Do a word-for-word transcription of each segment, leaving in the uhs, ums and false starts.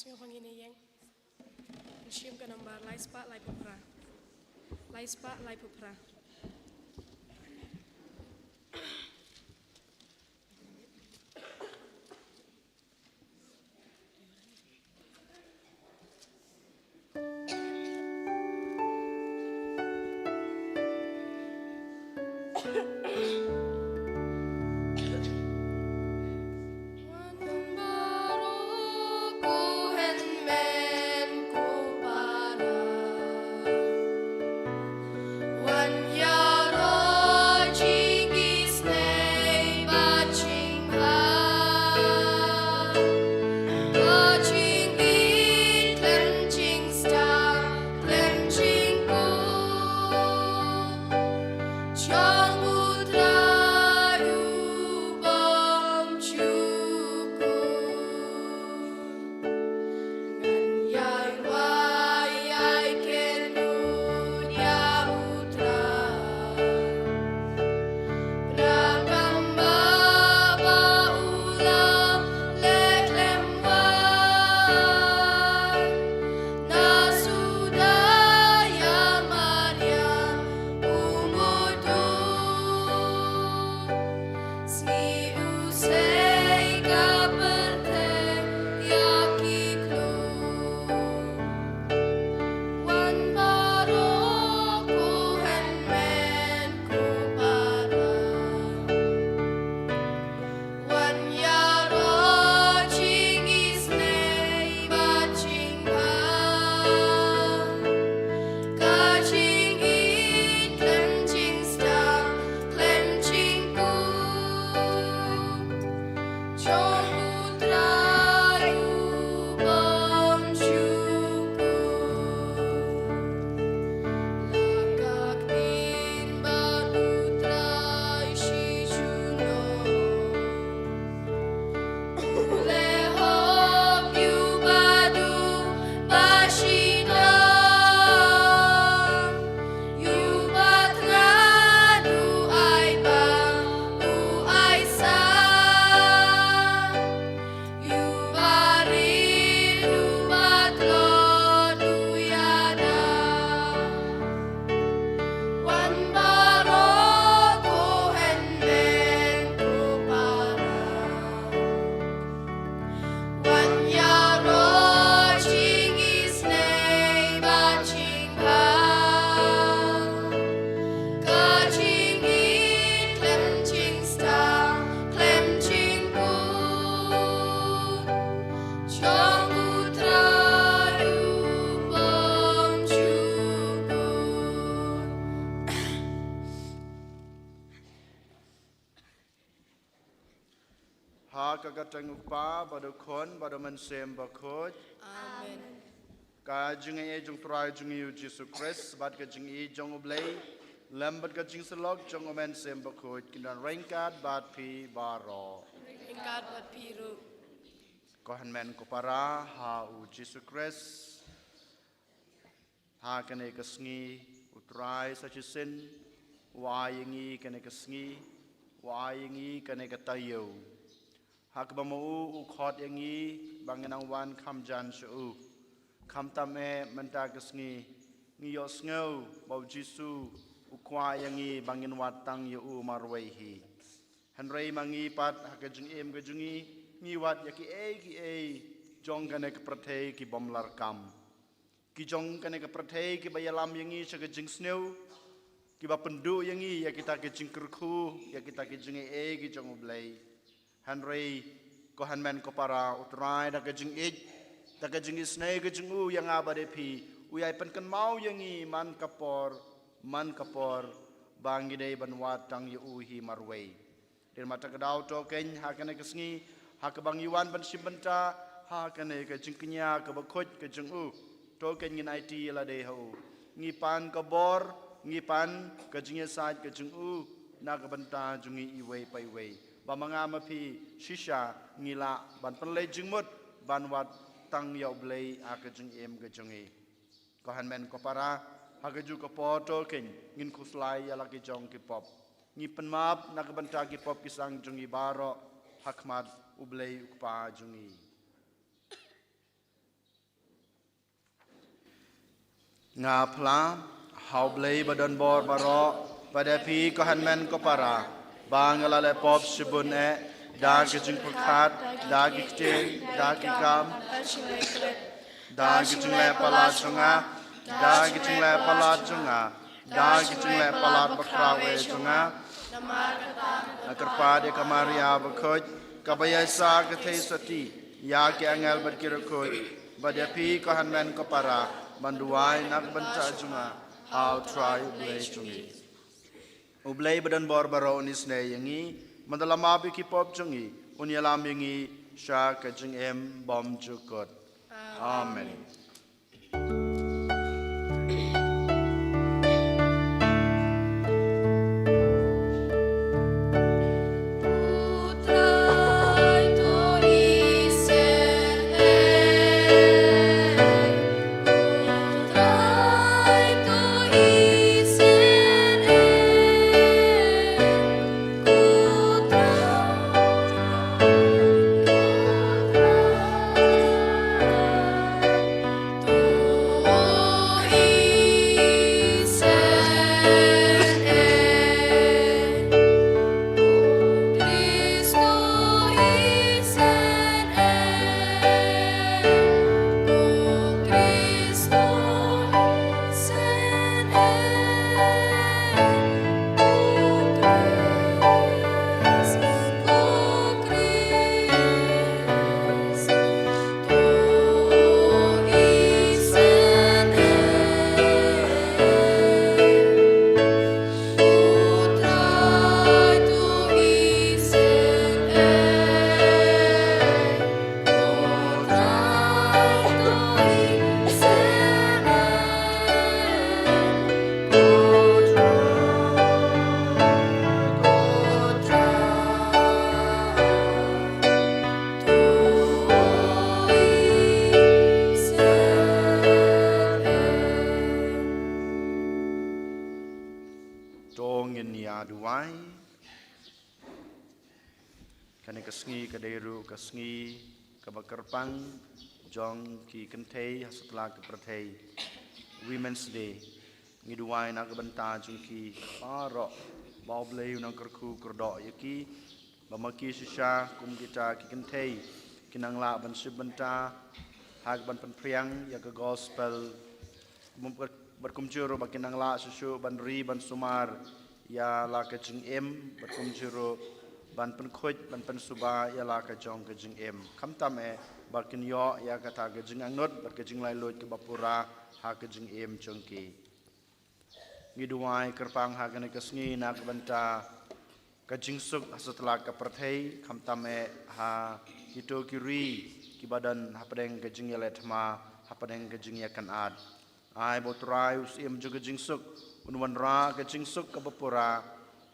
Ïa ba ngin ïeng. Shim ka nambar lai spah lai phew phra. Lai spah lai phew phra. Ha ka kyrteng u Kpa bad u Khun bad u Mynsiem Bakhuid. Amen. Ka jingaiei jong u Trai jong ngi u Jisu Khrist bad ka jingïeit jong u Blei lem bad ka jingsyllok jong u Mynsiem Bakhuid kin don ryngkat bad phi baroh. Ryngkat bad phi ruh. Ko hynmen ko para ha u Jisu Khrist. Ha kane ka sngi u Trai sa shisien u ai ïa ngi kane ka sngi, u ai ïa ngi kane ka taïew. Ha kaba ma u u khot ïa ngi ba ngin nang wan kham jan sha u. Khamtam eh mynta ka sngi ngi ïohsngew ba u Jisu u kwah ïa ngi ba ngin wad tang ïa u marwei hi. Hynrei ma ngi pat ha ka jingim ka jong ngi ngi wad ïa kiei kiei jong kane ka pyrthei ki bym lah kam. Ki jong kane ka pyrthei kiba ïalam ïa ngi sha ka jingsniew, kiba pynduh ïa ngi ïa kita ki jingkyrkhu, ïa kita ki jingaiei ki jong u Blei. Hynrei ko hynmen ko para u Trai da ka jingïeit, da ka jingisynei ka jong u ïa nga bad ïa phi, u ïai pynkynmaw ïa ngi man ka por, man ka por, ba ngi dei ban wad tang ïa u hi marwei. Dei ma ta ka daw to kein ha kane ka sngi, ha kaba ngi wan ban shim bynta ha kane ka jingkñia kaba khuid ka jong u. To kein ngin aiti ïa lade ha u. Ngi pan ka bor, ngi pan ka jingïasaid ka jong u na ka bynta jong ngi iwei pa iwei. Ba ma nga ma phi shisha ngi lah ban pynleit jingmut ban wad tang ïa u Blei ha ka jingim ka jong ngi. Ko hynmen ko para, ha kajuh ka por to kein ngin khuslai ïa la ki jong ki pop. Ngi pynmap na ka bynta ki pop ki sang jong ngi baroh ha khmat u Blei u Kpa jong ngi. Nga phla ha U Blei ba don bor baroh, bad ïa phi ko hynmen ko para, ba nga la leh pop shibun eh, da ki jingpyrkhat, da ki ktien, da ki kam, da ki jingleh palat jong nga, da ki jingleh palat jong nga, da ki jingleh palat bakhraw eh jong nga. Nga kyrpad ïa ka Maria bakhuid, kaba ïaishah ka theisotti ïa ki angel bad ki riewkhuid, bad ïa phi ko hynmen ko para, ban duwai na ka bynta jong nga ha U Trai U Blei jong ngi. U Blei ba don bor baroh un isynei ïa ngi, bad da la map ïa ki pop jong ngi, un ïalam ïa ngi sha ka jingim bymjukut. Amen. To ngin ïa duwai. Kane ka sngi ka dei ruh ka sngi kaba kyrpang jong ki kynthei ha satlak ka pyrthei, Women's Day. Ngi duwai na ka bynta jong ki baroh, ba U Blei un nang kyrkhu kyrdoh ïa ki, ba ma ki shisha kum kita ki kynthei kin nang lah ban shim bynta ha kaba pynphriang ïa ka gospel, bad kumjuh ruh ba kin nang lah shuh shuh ban ri ban sumar ïa la ka jingim, bad kumjuh ruh ban pynkhuid ban pynsuba ïa la ka jong ka jingim. Khamtam eh ba kin ïoh ïa kata ka jingangnud bad ka jinglait luid kaba pura ha ka jingim jong ki. Ngi duwai kyrpang ha kane ka sngi na ka bynta ka jingsuk ha satlak ka pyrthei, khamtam eh ha kito ki ri kiba don hapdeng ka jingïaleh thma, hapdeng ka jingïakynad. Ai ba U Trai u Syiem jong ka jingsuk un wanrah ka jingsuk kaba pura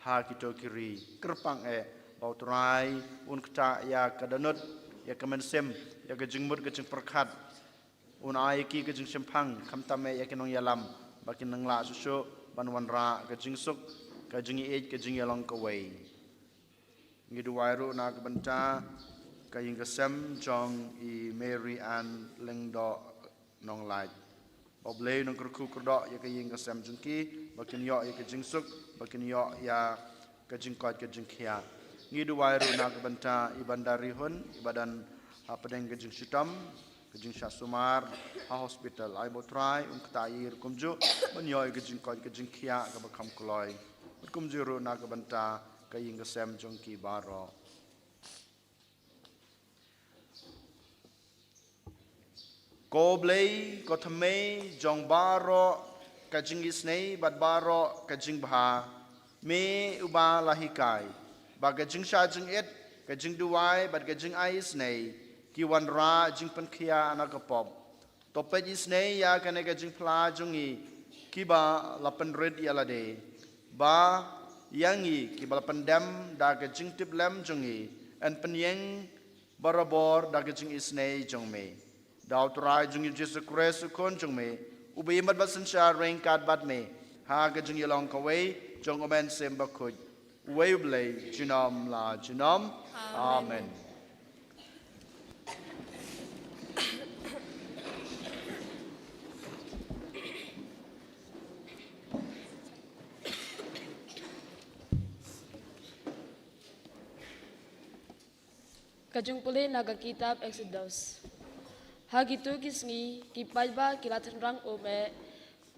ha kito ki ri. Kyrpang eh ba U Trai un ktah ïa ka dohnud, ïa ka mynsiem, ïa ka jingmut ka jingpyrkhat. Un ai ïa ki ka jingshemphang, khamtam eh ïa ki nongïalam, ba kin nang lah shuh shuh ban wanrah ka jingsuk, ka jingïeit, ka jingïalong kawei. Ngi duwai ruh na ka bynta ka ïing ka sem jong i Mary Ann Lyngdoh Nonglait. Ba U Blei un nang kyrkhu kyrdoh ïa ka ïing ka sem jong ki, ba kin ïoh ïa ka jingsuk, ba kin ïoh ïa ka jingkoit ka jingkhiah. Ngi duwai ruh na ka bynta i Bandari Hun, iba don hapdeng ka jingshitom, ka jingshah sumar ha hospital. Ai ba U Trai un ktah ïa i ruh kumjuh ban ïoh ïa ka jingkoit ka jingkhiah kaba kham kloi. Bad kumjuh ruh na ka bynta ka ïing ka sem jong ki baroh. Ko Blei, ko thymmei jong baroh ka jingisynei bad baroh ka jingbha, me uba la hikai ba ka jingshah jingit, ka jingduwai bad ka jingai isynei ki wanrah jingpynkhiah na ka pop. To peit isynei ïa kane ka jingphla jong ngi kiba la pynrit ïa lade, ba ïa ngi kiba la pyndem da ka jingtiplem jong ngi, yn pynïeng barabor da ka jingisynei jong me. Da U Trai jong ngi Jisu Khrist U Khun jong me, uba im bad synshar ryngkat bad me ha ka jingïalong kawei jong U Mynsiem Bakhuid, uwei U Blei, junom la junom. Amen. Amen. Ka jingpule na ka kitab Exodus. Ha kito ki sngi, ki paidbah ki la tynrang um eh,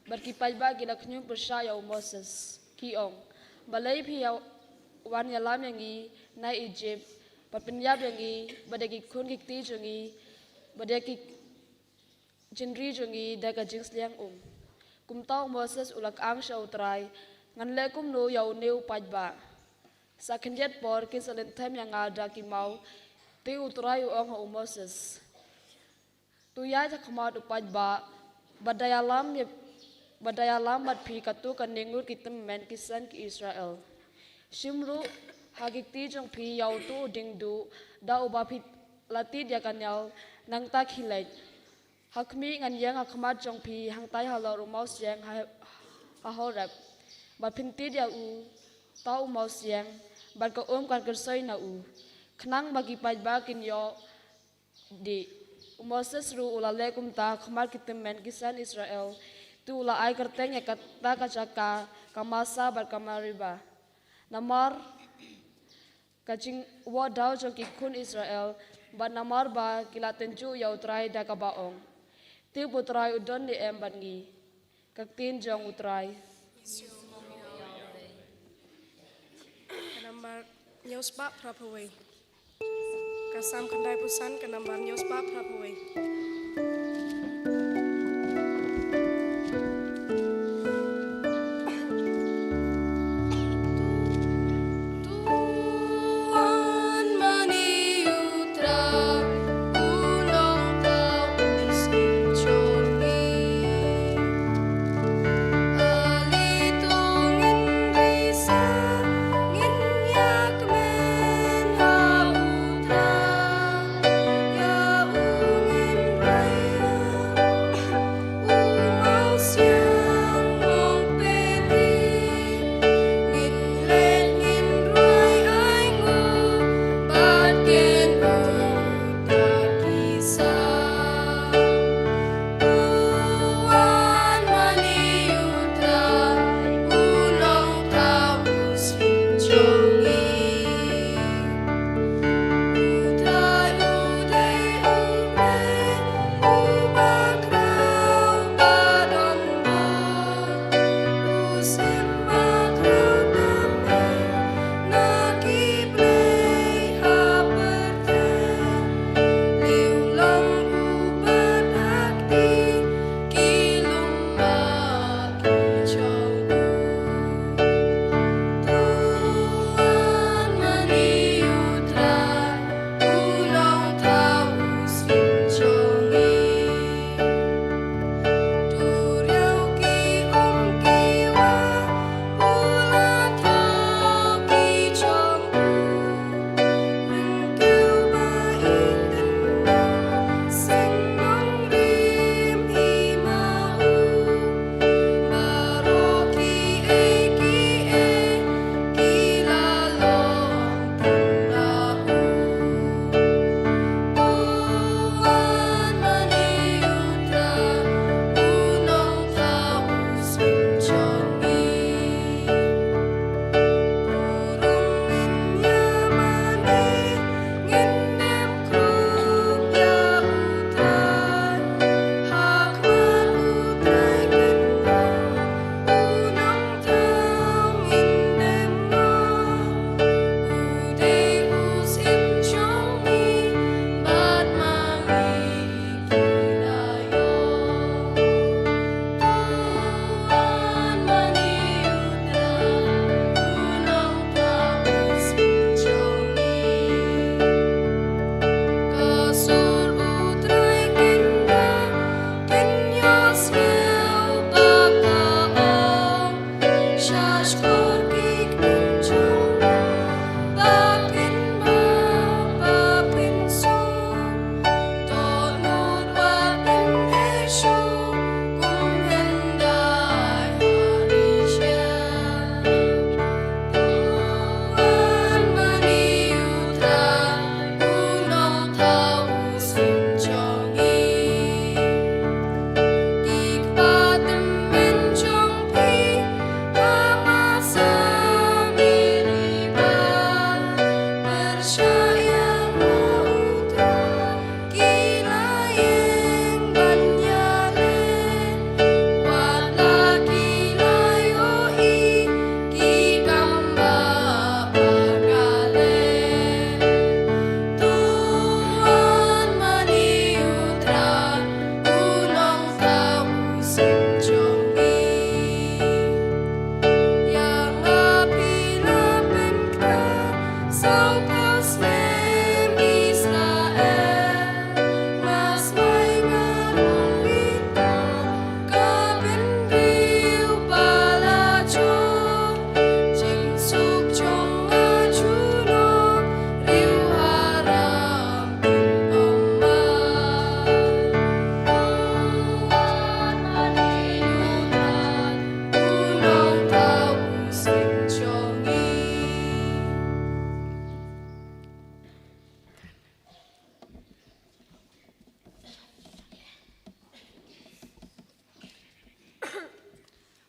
bad ki paidbah ki la khñium pyrshah ïa u Moses, ki ong: Balei phi ïa wan ïalam ïa ngi na Ijipt, bad pynïap ïa ngi, bad ïa ki khun ki kti jong ngi, bad ïa ki jingri jong ngi da ka jingsliang um? Kumta u Moses u la kang sha u Trai: Ngan leh kumno ïa une u paidbah? Sa khyndiat por kin sa lynthem ïa nga da ki maw. Te u Trai u ong ha u Moses: To ïaid ha khmat u paidbah, bad da ïalam ïa, bad da ïalam bad phi katto katne ngut ki tymmen ki san ki Israel. Shim ruh ha ki kti jong phi ïa uto u diengduh, da uba phi la tied ïa ka ñial, nangta khie leit. Ha khmih, ngan ïeng ha khmat jong phi hangtai halor u mawsiang ha, ha Horeb, bad phin tied ïa uta u mawsiang, bad ka um kan kyrsoi na u, khnang ba ki paidbah kin ïoh dih. U Moses ruh u la leh kumta ha khmat ki tymmen ki san Israel. Te u la ai kyrteng ïa kata ka jaka ka Masa bad ka Meriba, namar ka jingwad daw jong ki khun Israel, bad namar ba ki la tynjuh ïa u Trai da kaba ong. Te u Trai u don ne em bad ngi? Ka ktien jong u Trai. Ka nambar hynñiew spah phra phew wei. Ka Salm khyndai phew san, ka nambar hynñiew spah phra phew wei.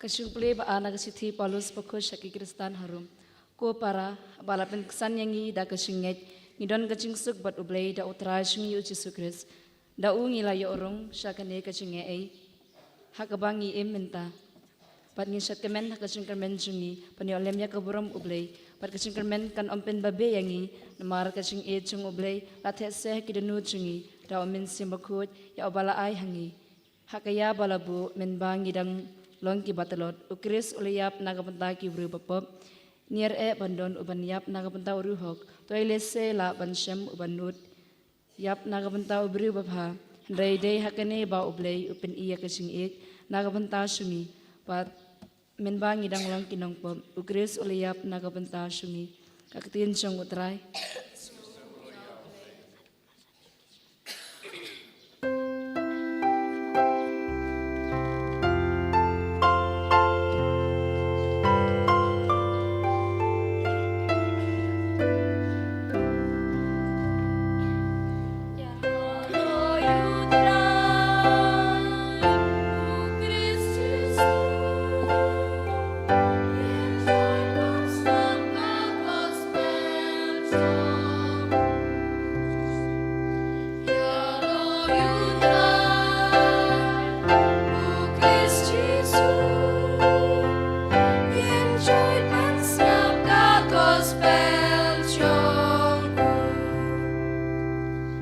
Ka jingpule ba ar na ka shithi Paulus bakhuid sha ki Khristan ha Rom. Ko para, ba la pynksan ïa ngi da ka jingngeit, ngi don ka jingsuk bad U Blei da U Trai jong ngi U Jisu Khrist. Da u ngi la ïoh rung sha kane ka jingaiei ha kaba ngi im mynta. Bad ngin shad kmen ha ka jingkyrmen jong ngi ban ïoh lem ïa ka burom U Blei. Bad ka jingkyrmen kan ym pynbabe ïa ngi, namar ka jingïeit jong U Blei la theh seh ha ki dohnud jong ngi da U Mynsiem Bakhuid ïa uba la ai ha ngi. Ha ka ïa ba la buh, mynba ngi dang long kiba tlot, U Khrist u la ïap na ka bynta ki briew bapop. Ngi ïarap ban don u ban ïap na ka bynta u riewhok. To ïalehse lah ban shem u ban nud ïap na ka bynta u briew babha. Hynrei dei ha kane ba U Blei u pyni ïa ka jingïeit na ka bynta jong ngi. Bad mynba ngi dang long ki nongpop, U Khrist u la ïap na ka bynta jong ngi. Ka ktien jong U Trai.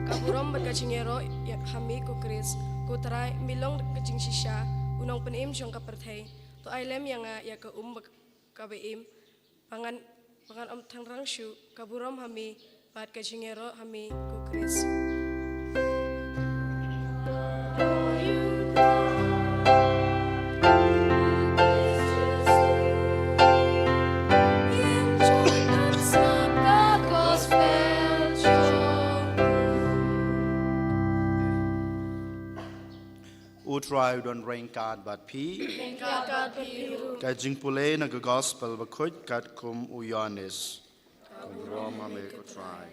Ka burom bad ka jingïaroh ïa ha me ko Khrist, ko Trai, me long ka jingshisha, u nongpynim jong ka pyrthei. To ai lem ïa nga ïa ka um ba kaba im, ba ngan, ba ngan ym thangrang shuh, ka burom ha me bad ka jingïaroh ha me ko Khrist. U Trai u don ryngkat bad phi. Ryngkat bad phi ruh. Ka jingpule na ka Gospel bakhuid katkum u Ïoannis. Ka burom ha me ko Trai.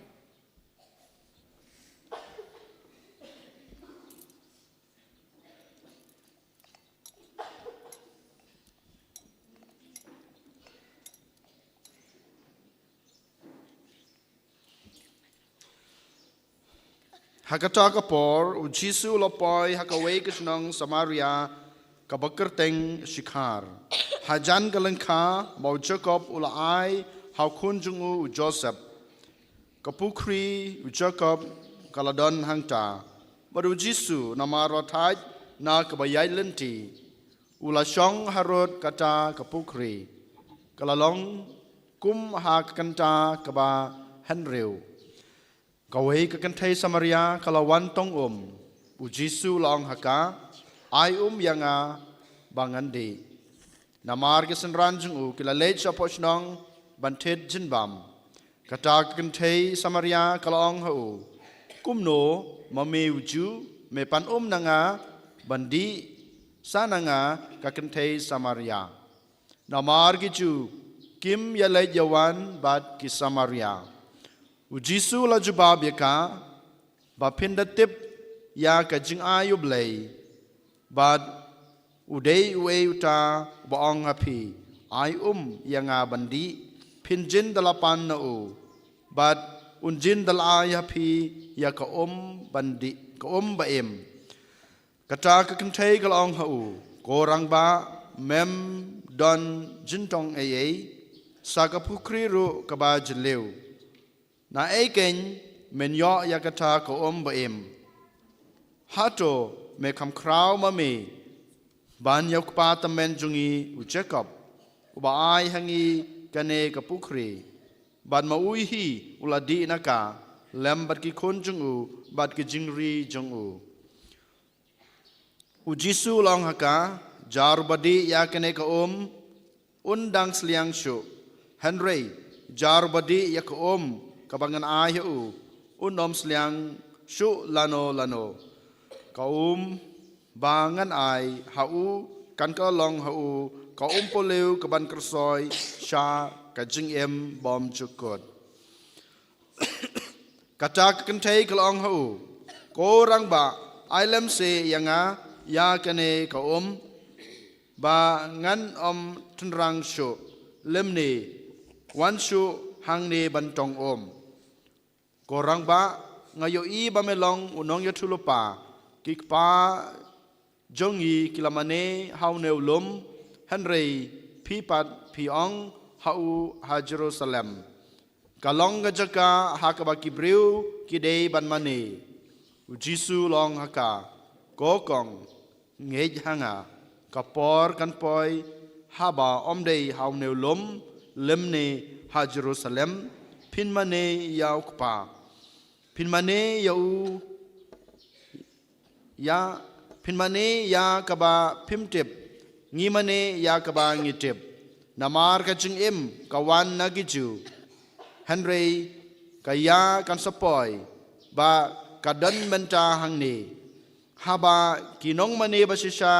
Ha kata ka por, u Jisu u la poi ha kawei ka shnong Samaria kaba kyrteng Shikhar. Hajan ka lyngkha ba u Jakob u la ai ha u khun jong u, u Joseph. Ka pukhri u Jakob ka la don hangta. Bad u Jisu, namar u la thait na kaba ïaid lynti, u la shong harud kata ka pukhri. Ka la long kum ha ka kynta kaba hynriew. Kawei ka kynthei Samaria ka la wan tong um. U Jisu u la ong ha ka, "Ai um ïa nga ba ngan dih." Namar ki synran jong u ki la leit shapoh shnong ban thied jingbam. Kata ka kynthei Samaria ka la ong ha u, "Kumno ma me u Jiw me pan um na nga ban dih sa na nga ka kynthei Samaria?" Namar ki Jiw kim ïaleit ïawan bad ki Samaria. U Jisu u la jubab ïa ka, "Ba phin da tip ïa ka jingai U Blei, bad u dei uei uta uba ong ha phi, 'Ai um ïa nga ban dih,' phin jin da la pan na u, bad un jin da la ai ha phi ïa ka um ban dih, ka um ba im." Kata ka kynthei ka la ong ha u, "Ko rangbah, mem don jingtong ei ei, sa ka pukhri ruh kaba jylliew. Naei keiñ men ïoh ïa kata ka um ba im? Hato me kham khraw ma me ban ïa u kpa tymmen jong ngi u Jakob, uba ai ha ngi kane ka pukhri? Bad ma u hi u la dih na ka, lem bad ki khun jong u, bad ki jingri jong u. U Jisu u la ong ha ka, jar uba dih ïa kane ka um, un dang sliang shuh. Hynrei, jar uba dih ïa ka um, kaba ngan ai ha u, un ym sliang shuh lano lano. Ka um ba ngan ai ha u, kan ka long ha u ka umpohliew kaban kyrsoi sha ka jingim bymjukut. Kata ka kynthei ka la ong ha u, ko rangbah, ai lem seh ïa nga ïa kane ka um, ba ngan ym tynrang shuh lymne wan shuh hangne ban tong um. Ko rangbah, nga ïohi ba me long u nongïathuhlypa. Ki kpa jong ngi ki la mane ha une u lum, hynrei phi pat phi ong ha u ha Jerusalem. Ka long ka jaka ha kaba ki briew ki dei ban mane. U Jisu u la ong ha ka, ko kong, ngeit ha nga, ka por kan poi haba ym dei ha une u lum lymne ha Jerusalem phin mane ïa u Kpa. Phin mane ïa u ïa, phin mane ïa kaba phim tip, ngi mane ïa kaba ngi tip. Namar ka jingim ka wan na ki Jiw, hynrei ka ïa kan sa poi ba ka don mynta hangne. Haba ki nongmane ba shisha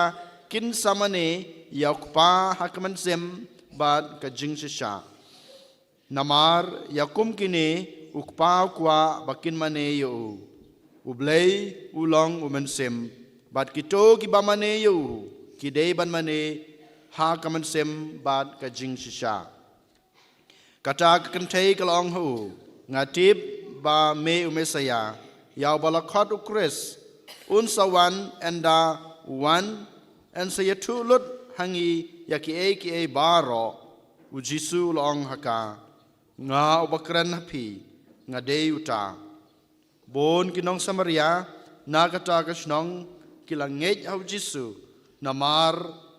kin sa mane ïa u Kpa ha ka mynsiem bad ka jingshisha. Namar ïa kum kine u Kpa u kwah ba kin mane ïa u. U Blei u long u mynsiem, bad kito kiba mane ïa u ki dei ban mane ha ka mynsiem bad ka jingshisha. Kata ka kynthei ka la ong ha u, nga tip ba me u Messaïah, ïa uba la khot u Khrist. Un sa wan, ynda u wan, yn sa ïathuh lut ha ngi ïa kiei kiei baroh. U Jisu u la ong ha ka, nga uba kren ha phi, nga dei uta. Bun ki nong Samaria na kata ka shnong ki la ngeit ha u Jisu namar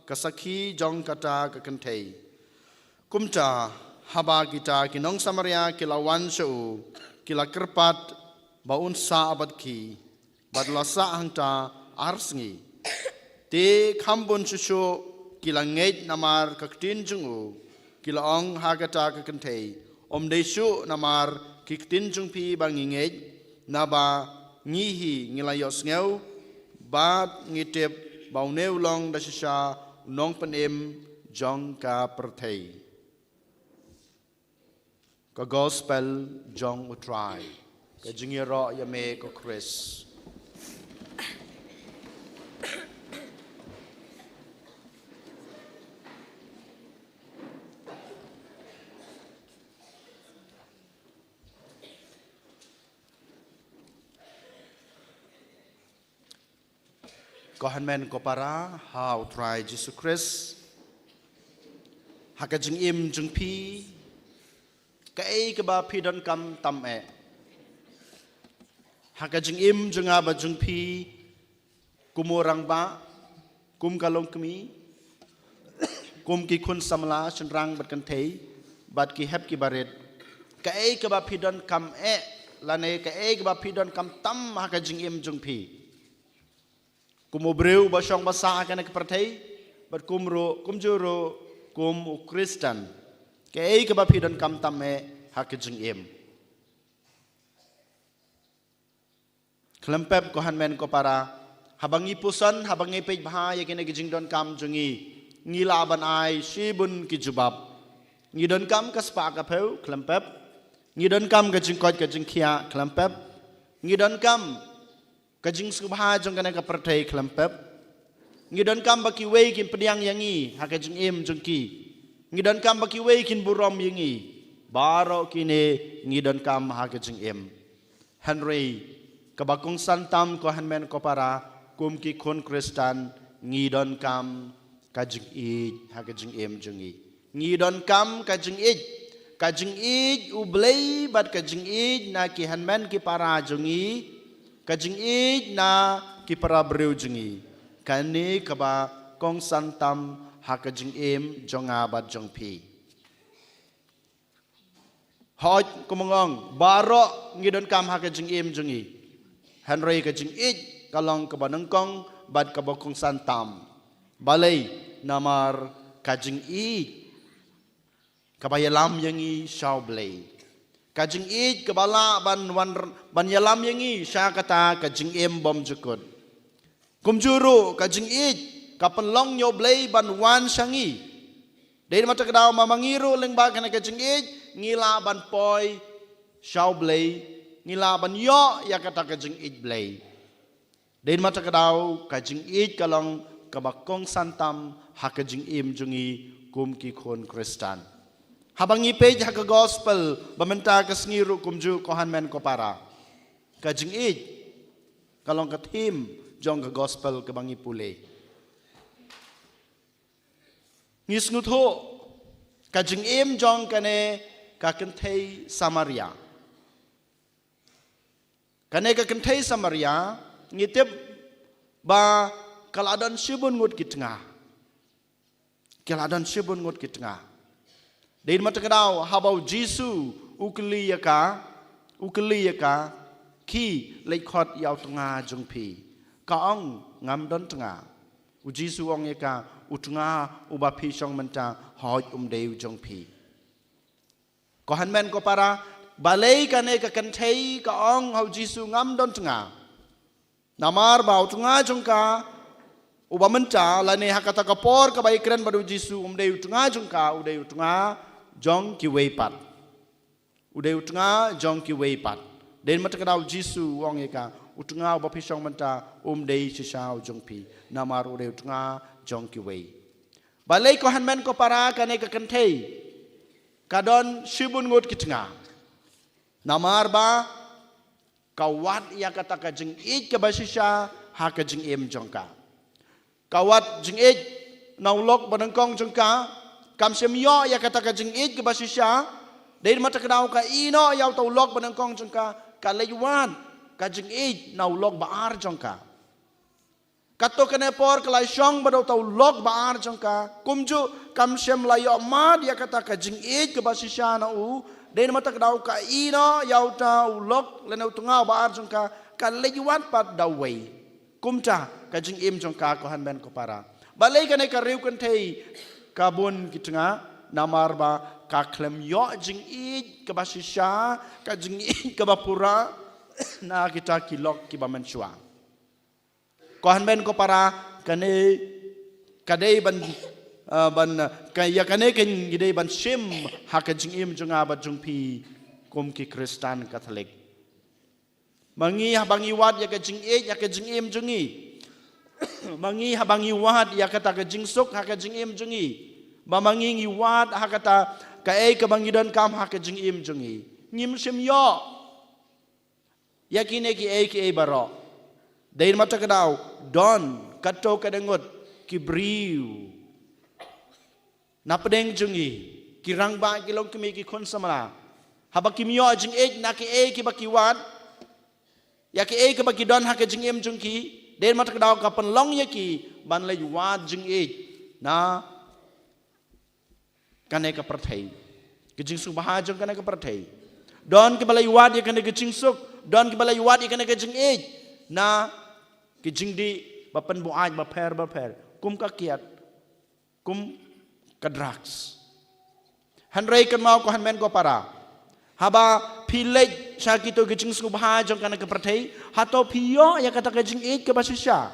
ka sakhi jong kata ka kynthei. Kumta, haba kita ki nong Samaria ki la wan sha u, ki la kyrpad ba un sah bad ki, bad la sah hangta ar sngi. Te kham bun shuh shuh ki la ngeit namar ka ktien jong u, ki la ong ha kata ka kynthei, ym dei shuh namar ki ktien jong phi ba ngi ngeit, naba ngi hi ngi la ïohsngew, bad ngi tip ba une u long da shisha u nongpynim jong ka pyrthei. Ka Gospel jong u Trai. Ka jingïaroh ïa me ko Khrist. Ko hynmen ko para ha u Trai Jisu Khrist, ha ka jingim jong phi, kaei kaba phi donkam tam eh. Ha ka jingim jong nga bad jong phi, kum u rangbah, kum ka longkmie, kum ki khun samla, shynrang bad kynthei, bad ki hep ki barit. Kaei kaba phi donkam eh, lane kaei kaba phi donkam tam ha ka jingim jong phi. Kum u briew ba shong ba sah ha kane ka pyrthei, bad kum ruh, kumjuh ruh, kum u Khristan. Kaei kaba phi donkam tam eh ha ka jingim. Khlem pep ko hynmen ko para, haba ngi puson, haba ngi peit bha ïa kine ki jingdonkam jong ngi, ngi lah ban ai shibun ki jubab. Ngi donkam ka spah ka phew, khlem pep. Ngi donkam ka jingkoit ka jingkhiah, khlem pep. Ngi donkam ka jingsngewbha jong kane ka pyrthei, khlem pep. Ngi donkam ba kiwei kin pdiang ïa ngi ha ka jingim jong ki. Ngi donkam ba kiwei kin burom ïa ngi. Baroh kine ngi donkam ha ka jingim. Hynrei, kaba kongsan tam ko hynmen ko para, kum ki khun Khristan, ngi donkam ka jingïeit ha ka jingim jong ngi. Ngi donkam ka jingïeit, ka jingïeit U Blei bad ka jingïeit na ki hynmen ki para jong ngi, ka jingïeit na ki para briew jong ngi. Kane kaba kongsan tam ha ka jingim jong nga bad jong phi. Hooid, kumba nga ong, baroh ngi donkam ha ka jingim jong ngi. Hynrei ka jingïeit ka long kaba nyngkong bad kaba kongsan tam. Balei? Namar ka jingïeit kaba ïalam ïa ngi sha U Blei. Ka jingïeit kaba lah ban wan, ban ïalam ïa ngi sha kata ka jingim bymjukut. Kumjuh ruh ka jingïeit ka pynlong ïa U Blei ban wan sha ngi. Dei na kata ka daw ma ngi ruh lyngba kane ka jingïeit ngi lah ban poi sha U Blei, ngi lah ban ïoh ïa kata ka jingïeit Blei. Dei na kata ka daw ka jingïeit ka long kaba kongsan tam ha ka jingim jong ngi kum ki khun Khristan. Haba ngi peit ha ka gospel ba mynta ka sngi ruh kumjuh ko hynmen ko para. Ka jingïeit ka long ka theme jong ka gospel kaba ngi pule. Ngi sngewthuh ka jingim jong kane ka kynthei Samaria. Kane ka kynthei Samaria ngi tip ba ka la don shibun ngut ki tnga. Ka la don shibun ngut ki tnga. Dei na kata ka daw haba U Jisu u kylli ïa ka, u kylli ïa ka, khie leit khot ïa u tnga jong phi. Ka ong ngam don tnga. U Jisu u ong ïa ka, u tnga uba phi shong mynta hooid um dei u jong phi. Ko hynmen ko para, balei kane ka kynthei ka ong ha U Jisu ngam don tnga. Namar ba u tnga jong ka uba mynta lane ha kata ka por kaba ïakren bad U Jisu um dei u tnga jong ka, u dei u tnga jong kiwei pat. U dei u tnga jong kiwei pat. Dei na kata ka daw U Jisu u ong ïa ka, u tnga uba phi shong mynta um dei shisha u jong phi. Namar u dei u tnga jong kiwei. Balei ko hynmen ko para kane ka kynthei ka don shibun ngut ki tnga. Namar ba ka wad ïa kata ka jingïeit kaba shisha ha ka jingim jong ka. Ka wad jingïeit na u lok ba nyngkong jong ka, kam shym ïoh ïa kata ka jingïeit kaba shisha. Dei na kata ka daw ka ïehnoh ïa uta u lok ba nyngkong jong ka, ka leit wad ka jingïeit na u lok ba ar jong ka. Kato kane por ka la shong bad uta u lok ba ar jong ka. Kumjuh kam shym la ïoh mad ïa kata ka jingïeit kaba shisha na u. Dei na kata ka daw ka ïehnoh ïa uta u lok lane u tnga ba ar jong ka, ka leit wad pat da uwei. Kumta ka jingim jong ka ko hynmen ko para. Balei kane ka riew kynthei ka bun ki tnga? Namar ba ka khlem ïoh jingïeit kaba shisha, ka jingïeit kaba pura na kita ki lok kiba mynshuwa. Ko hynmen ko para, kane ka dei ban, ah, ban, ah, ka, ïa kane ka ngi dei ban shim ha ka jingim jong nga bad jong phi kum ki Khristan Katholik. Ma ngi haba ngi wad ïa ka jingïeit ha ka jingim jong ngi. Ma ngi haba ngi wad ïa kata ka jingsuk ha ka jingim jong ngi. Ba ma ngi ngi wad ha kata kaei kaba ngi donkam ha ka jingim jong ngi, ngim shym ïoh ïa kine kiei kiei baroh. Dei na kata ka daw don kato ka dang ngut ki briew na pdeng jong ngi, ki rangbah, ki longkmie, ki khun samla. Haba kim ïoh jingïeit na kiei kiba ki wad, ïa kiei kiba ki don ha ka jingim jong ki, dei na kata ka daw ka pynlong ïa ki ban leit wad jingïeit na kane ka pyrthei, ka jingsngewbha jong kane ka pyrthei. Don kiba leit wad ïa kane ka jingsuk, don kiba leit wad ïa kane ka jingïeit na ki jingdih ba pynbuaid bapher bapher, kum ka kiad, kum ka drugs. Hynrei kynmaw ko hynmen ko para, haba phi leit sha kito ki jingsngewbha jong kane ka pyrthei, hato phi ïoh ïa kata ka jingïeit kaba shisha?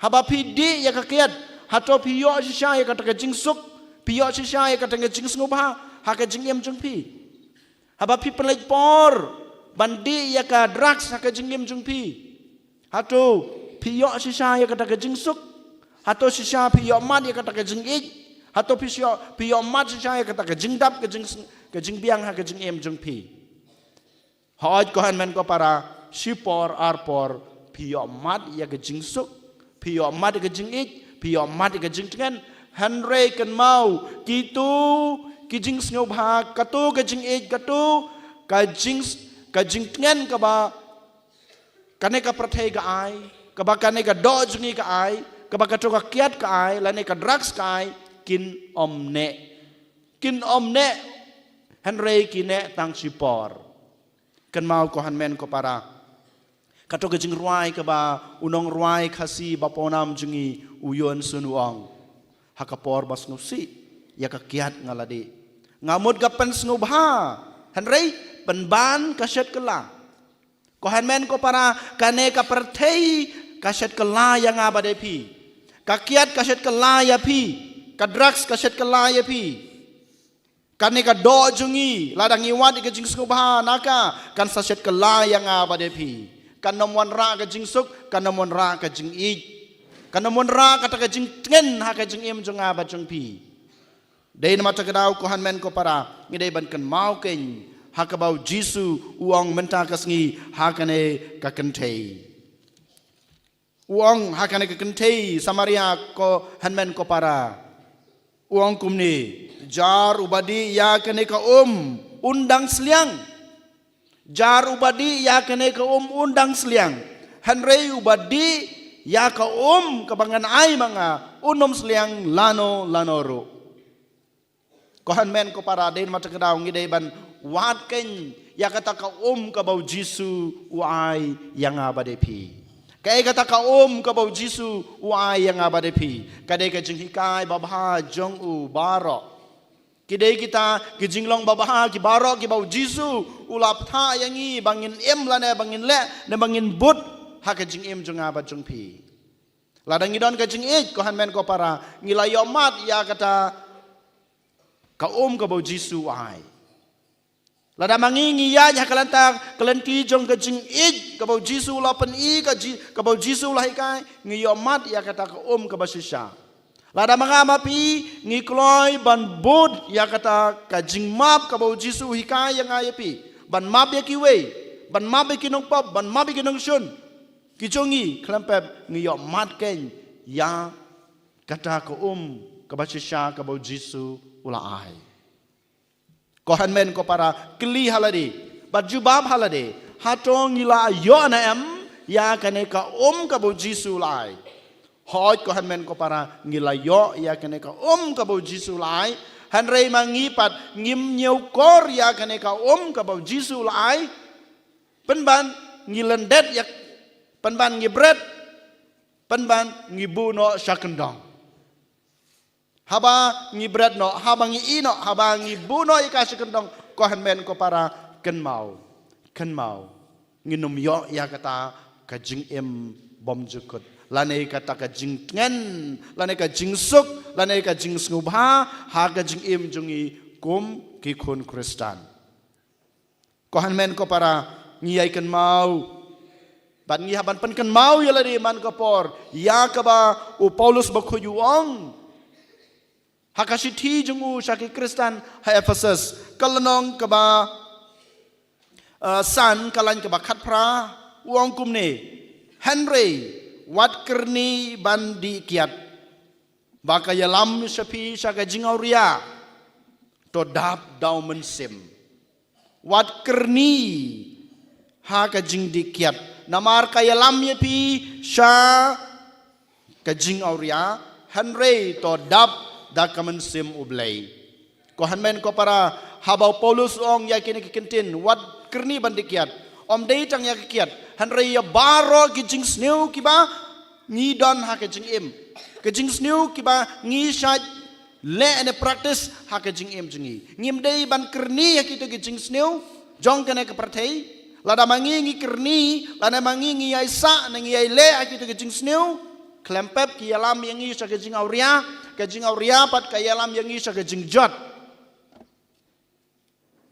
Haba phi dih ïa ka kiad, hato phi ïoh shisha ïa kata ka jingsuk, phi ïoh shisha ïa kata ka jingsngewbha ha ka jingim jong phi? Haba phi pynleit por ban dih ïa ka drugs ha ka jingim jong phi, hato phi ïoh shisha ïa kata ka jingsuk? Hato shisha phi ïoh mad ïa kata ka jingïeit? Hato phi ïoh, phi ïoh mad shisha ïa kata ka jingdap, ka jing, ka jingbiang ha ka jingim jong phi? Hooid ko hynmen ko para, shipor arpor phi ïoh mad ïa ka jingsuk, phi ïoh mad ïa ka jingïeit, phi ïoh mad ïa ka jingtngen. Hynrei kynmaw, kito ki jingsngewbha, kato ka jingïeit, kato ka jing, ka jingtngen kaba kane ka pyrthei ka ai, kaba kane ka doh jong ngi ka ai, kaba kato ka kiad ka ai, lane ka drugs ka ai, kin ym neh. Kin ym neh. Hynrei ki neh tang shipor. Kynmaw ko hynmen ko para. Kato ka jingrwai kaba u nongrwai Khasi ba pawnam jong ngi u Yon Sun u ong. Ha ka por ba sngewsih ïa ka kiad nga la dih. Nga mut ka pynsngewbha. Hynrei pynban ka shet kylla. Ko hynmen ko para, kane ka pyrthei ka shet kylla ïa nga bad ïa phi. Ka kiad ka shet kylla ïa phi. Ka drugs ka shet kylla ïa phi. Kane ka doh jong ngi, lada ngi wad ïa ka jingsngewbha na ka, kan sa shet kylla ïa nga bad ïa phi. Kan ym wanrah ka jingsuk, kan ym wanrah ka jingïeit. Kan ym wanrah kata ka jingtngen ha ka jingim jong nga bad jong phi. Dei namar kata ka daw ko hynmen ko para, ngi dei ban kynmaw kein ha kaba u Jisu u ong mynta ka sngi ha kane ka kynthei. U ong ha kane ka kynthei Samaria ko hynmen ko para. U ong kumne, jar uba dih ïa kane ka um, un dang sliang. Jar uba dih ïa kane ka um, un dang sliang. Hynrei uba dih ïa ka um kaba ngan ai ma nga, un ym sliang lano lano ruh. Ko hynmen ko para, dei namar kata ka daw ngi dei ban wad kein ïa kata ka um kaba u Jisu u ai ïa nga bad ïa phi. Kaei kata ka um kaba u Jisu u ai ïa nga bad ïa phi? Ka dei ka jinghikai babha jong u baroh. Ki dei kita ki jinglong babha ki baroh kiba u Jisu u la pynthah ïa ngi ba ngin im lane ba ngin leh ne ba ngin bud ha ka jingim jong nga bad jong phi. Lada ngi don ka jingïeit ko hynmen ko para, ngi la ïohmad ïa kata ka um kaba u Jisu u ai. Lada ma ngi ngi ïaid ha ka lynti jong ka jingïeit kaba u Jisu u la pyni, ka ji, kaba u Jisu u la hikai, ngi ïohmad ïa kata ka um kaba shisha. Lada ma nga ma phi ngi kloi ban bud ïa kata ka jingmap kaba u Jisu u hikai ïa nga ïa phi, ban map ïa kiwei, ban map ïa ki nongpop, ban map ïa ki nongshun, ki jong ngi khlem pep, ngi ïohmad kein ïa kata ka um kaba shisha kaba u Jisu u la ai. Ko hynmen ko para, kylli ha lade bad jubab ha lade, hato ngi la ïoh ne em ïa kane ka um kaba u Jisu u la ai? Hooid ko hynmen ko para, ngi la ïoh ïa kane ka um kaba u Jisu u la ai. Hynrei ma ngi pat ngim ñiewkor ïa kane ka um kaba u Jisu u la ai. Pynban ngi lyndet ïa, pynban ngi bret, pynban ngi buh noh sha kyndong. Haba ngi bret noh, haba ngi ïeh noh, haba ngi buh noh ïa ka sha kyndong, ko hynmen ko para, kynmaw, kynmaw, ngin ym ïoh ïa kata ka jingim bymjukut, lane kata ka jingtngen, lane ka jingsuk, lane ka jingsngewbha ha ka jingim jong ngi kum ki khun Khristan. Ko hynmen ko para, ngi ïai kynmaw bad ngi hap ban pynkynmaw ïa lade man ka por ïa kaba u Paulus bakhuid u ong ha ka shithi jong u sha ki Khristan ha Ephesus, ka lynnong kaba, eh, san, ka lain kaba khatphra, u ong kumne, hynrei wat kyrni ban dih kiad ba ka ïalam sha phi sha ka jingawria, to dap da u Mynsiem. Wat kyrni ha ka jingdih kiad, namar ka ïalam ïa phi sha ka jingawria, hynrei to dap da ka Mynsiem U Blei. Ko hynmen ko para, haba u Paulus u ong ïa kine ki kyntien, wat kyrni ban dih kiad, ym dei tang ïa ka kiad, hynrei ïa baroh ki jingsniew kiba ngi don ha ka jingim, ka jingsniew kiba ngi shait leh ne practice ha ka jingim jong ngi. Ngim dei ban kyrni ha kito ki jingsniew jong kane ka pyrthei. Lada ma ngi ngi kyrni, lada ma ngi ngi ïai sah ne ngi ïai leh ha kito ki jingsniew, khlem pep ki ïalam ïa ngi sha ka jingawria, ka jingawria pat ka ïalam ïa ngi sha ka jingjot.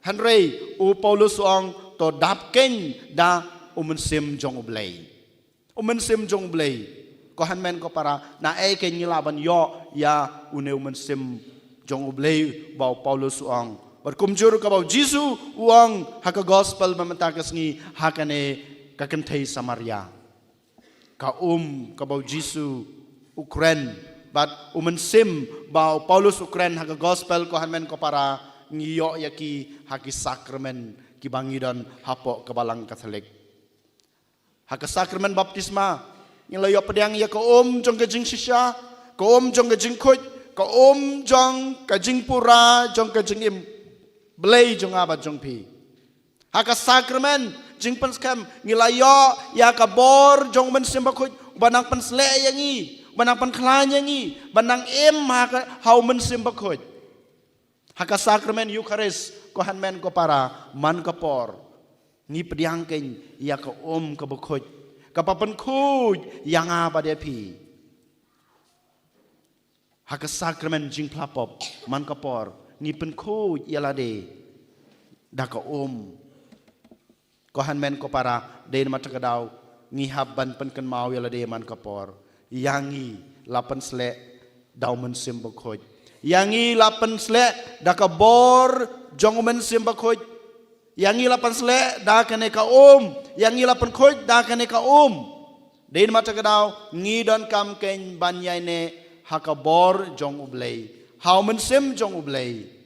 Hynrei u Paulus u ong, to dap kein da u Mynsiem jong U Blei. U Mynsiem jong U Blei. Ko hynmen ko para, naei kein ngi lah ban ïoh ïa une u Mynsiem jong U Blei ba u Paulus u ong? Bad kumjuh ruh kaba u Jisu u ong ha ka gospel ba mynta ka sngi ha kane ka kynthei Samaria. Ka um kaba u Jisu u kren bad u Mynsiem ba u Paulus u kren ha ka gospel, ko hynmen ko para, ngi ïoh ïa ki ha ki sakramen kiba ngi don hapoh ka Balang Katholik. Ha ka sakramen baptisma ngi la ïoh pdiang ïa ka um jong ka jingshisha, ka um jong ka jingkhuid, ka um jong ka jingpura jong ka jingim. Blei jong nga bad jong phi. Ha ka sakramen jingpynskhem ngi la ïoh ïa ka bor jong u Mynsiem Bakhuid, uba nang pynsleh ïa ngi, uba nang pynkhlaiñ ïa ngi, uba nang im ha ka, ha u Mynsiem Bakhuid. Ha ka sakramen Eukharist, ko hynmen ko para, man ka por ngi pdiang kein ïa ka um kaba khuid, kaba pynkhuid ïa nga bad ïa phi. Ha ka sakramen jingphla pop, man ka por ngi pynkhuid ïa lade da ka um. Ko hynmen ko para, dei namar kata ka daw ngi hap ban pynkynmaw ïa lade man ka por, ïa ngi la pynsleh da u Mynsiem Bakhuid, ïa ngi la pynsleh da ka bor jong u Mynsiem Bakhuid, ïa ngi la pynsleh da kane ka um, ïa ngi la pynkhuid da kane ka um. Dei namar kata ka daw ngi donkam kein ban ïaineh ha ka bor jong u Blei, ha u Mynsiem jong u Blei.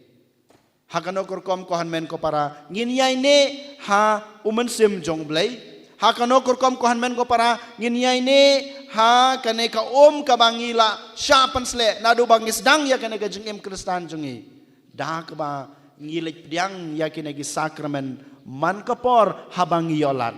Ha kano ka rukom ko hynmen ko para ngin ïaineh ha u Mynsiem jong u Blei? Ha kano ka rukom ko hynmen ko para ngin ïaineh ha kane ka um kaba ngi la shah pynsleh naduh ba ngi sdang ïa kane ka jingim Khristan jong ngi? Da kaba ngi leit pdiang ïa kine ki sakramen man ka por haba ngi ïoh lad.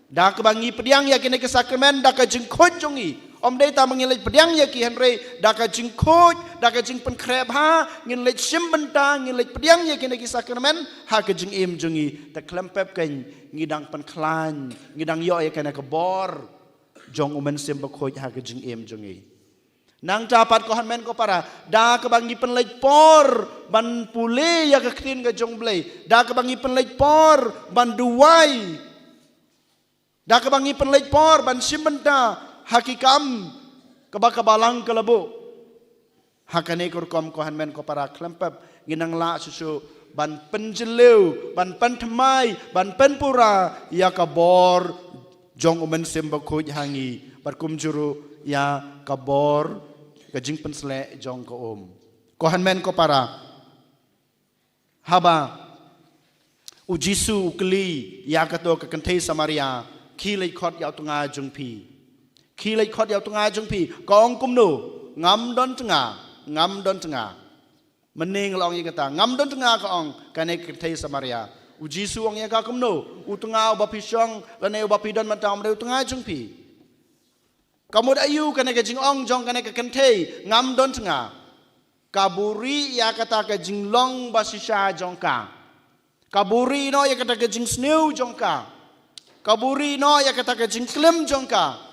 Da kaba ngi pdiang ïa kine ki sakramen da ka jingkhuid jong ngi. Ym dei tang ba ngin leit pdiang ïa ki, hynrei da ka jingkhuid, da ka jingpynkhreh bha, ngin leit shim bynta, ngin leit pdiang ïa kine ki sakramen ha ka jingim jong ngi. Te khlem pep kein ngi dang pynkhlaiñ, ngi dang ïoh ïa kane ka bor jong u Mynsiem Bakhuid ha ka jingim jong ngi. Nangta pat ko hynmen ko para, da kaba ngi pynleit por ban pule ïa ka ktien ka jong u Blei, da kaba ngi pynleit por ban duwai, da kaba ngi pynleit por ban shim bynta ha ki kam kaba ka Balang ka la buh. Ha kane ka rukom ko hynmen ko para, khlem pep ngin nang lah shuh shuh ban pynjylliew, ban pynthymmai, ban pynpura ïa ka bor jong u Mynsiem Bakhuid ha ngi, bad kumjuh ruh ïa ka bor ka jingpynsleh jong ka um. Ko hynmen ko para, haba u Jisu u kylli ïa kato ka kynthei Samaria, khie leit khot ïa u tnga jong phi. Khie leit khot ïa u tnga jong phi. Ka ong kumno? Ngam don tnga, ngam don tnga. Mynne nga la ong ïa kata, ngam don tnga, ka ong kane ka kynthei Samaria. U Jisu u ong ïa ka kumno? U tnga uba phi shong lane uba phi don mynta um dei u tnga jong phi. Ka mut aïu kane ka jingong jong kane ka kynthei ngam don tnga? Ka buhrieh ïa kata ka jinglong ba shisha jong ka. Ka buhrieh noh ïa kata ka jingsniew jong ka. Ka buhrieh noh ïa kata ka jingklim jong ka.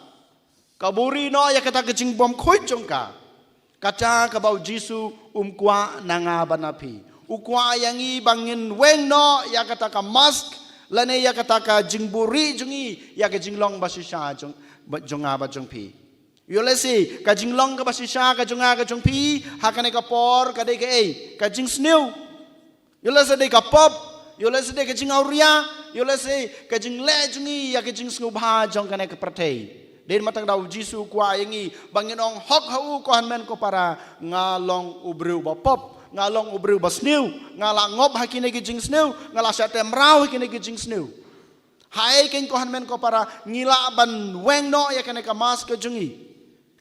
Ka buhrieh noh ïa kata ka jingbymkhuid jong ka. Kata kaba u Jisu um kwah na nga bad na phi. U kwah ïa ngi ba ngin weng noh ïa kata ka mask lane ïa kata ka jingbuhrieh jong ngi ïa ka jinglong ba shisha jong, jong nga bad jong phi. Ïoh lehse ka jinglong kaba shisha ka jong nga ka jong phi ha kane ka por ka dei kaei? Ka jingsniew. Ïoh lehse dei ka pop, ïoh lehse dei ka jingawria, ïoh lehse ka jingleh jong ngi ïa ka jingsngewbha jong kane ka pyrthei. Dei namar kata ka daw u Jisu u kwah ïa ngi ba ngin ong hok ha u, ko hynmen ko para, nga long u briew ba pop, nga long u briew ba sniew, nga la ngop ha kine ki jingsniew, nga la shah teh mraw ha kine ki jingsniew. Haei kein ko hynmen ko para, ngi lah ban weng noh ïa kane ka mask ka jong ngi?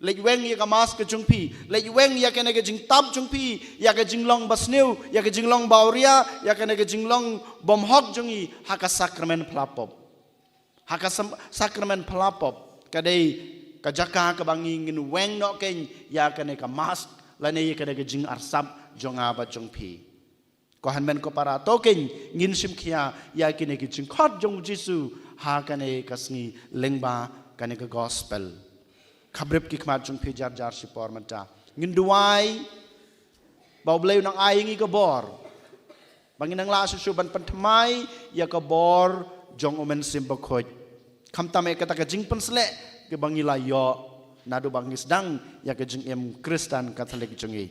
Leit weng ïa ka mask ka jong phi, leit weng ïa kane ka jingtap jong phi ïa ka jinglong ba sniew, ïa ka jinglong ba awria, ïa kane ka jinglong bymhok jong ngi ha ka sakramen phla pop. Ha ka sam-, sakramen phla pop ka dei ka jaka kaba ngi ngin weng noh kein ïa kane ka mask lane ïa kane ka jingarsap jong nga bad jong phi. Ko hynmen ko para, to kein ngin shim khia ïa kine ki jingkhot jong u Jisu ha kane ka sngi lyngba kane ka gospel. Khabrip ki khmat jong phi jar jar shipor mynta. Ngin duwai ba u Blei u nang ai ngi ka bor ba ngin nang lah shuh shuh ban pynthymmai ïa ka bor jong u Mynsiem Bakhuid. Khamtam ïa kata ka jingpynsleh kaba ngi la ïoh naduh ba ngi sdang ïa ka jingim Khristan Katholik jong ngi.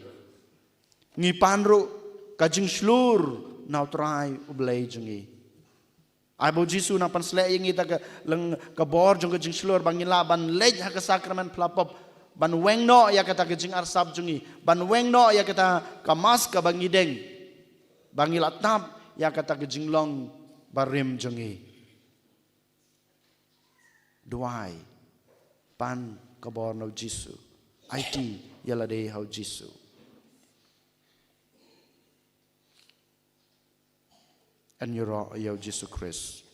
Ngi pan ruh ka jingshlur na u Trai u Blei jong ngi. Ai ba u Jisu u nang pynsleh ïa ngi ta ka leng ka bor jong ka jingshlur ba ngin lah ban leit ha ka sakramen phla pop, ban weng noh ïa kata ka jingarsap jong ngi, ban weng noh ïa kata ka mask kaba ngi deng, ba ngi lah tap ïa kata ka jinglong barim jong ngi. Duwai, pan ka bor na u Jisu, aiti ïa lade ha u Jisu. Yn ïaroh ïa u Jisu Khrist.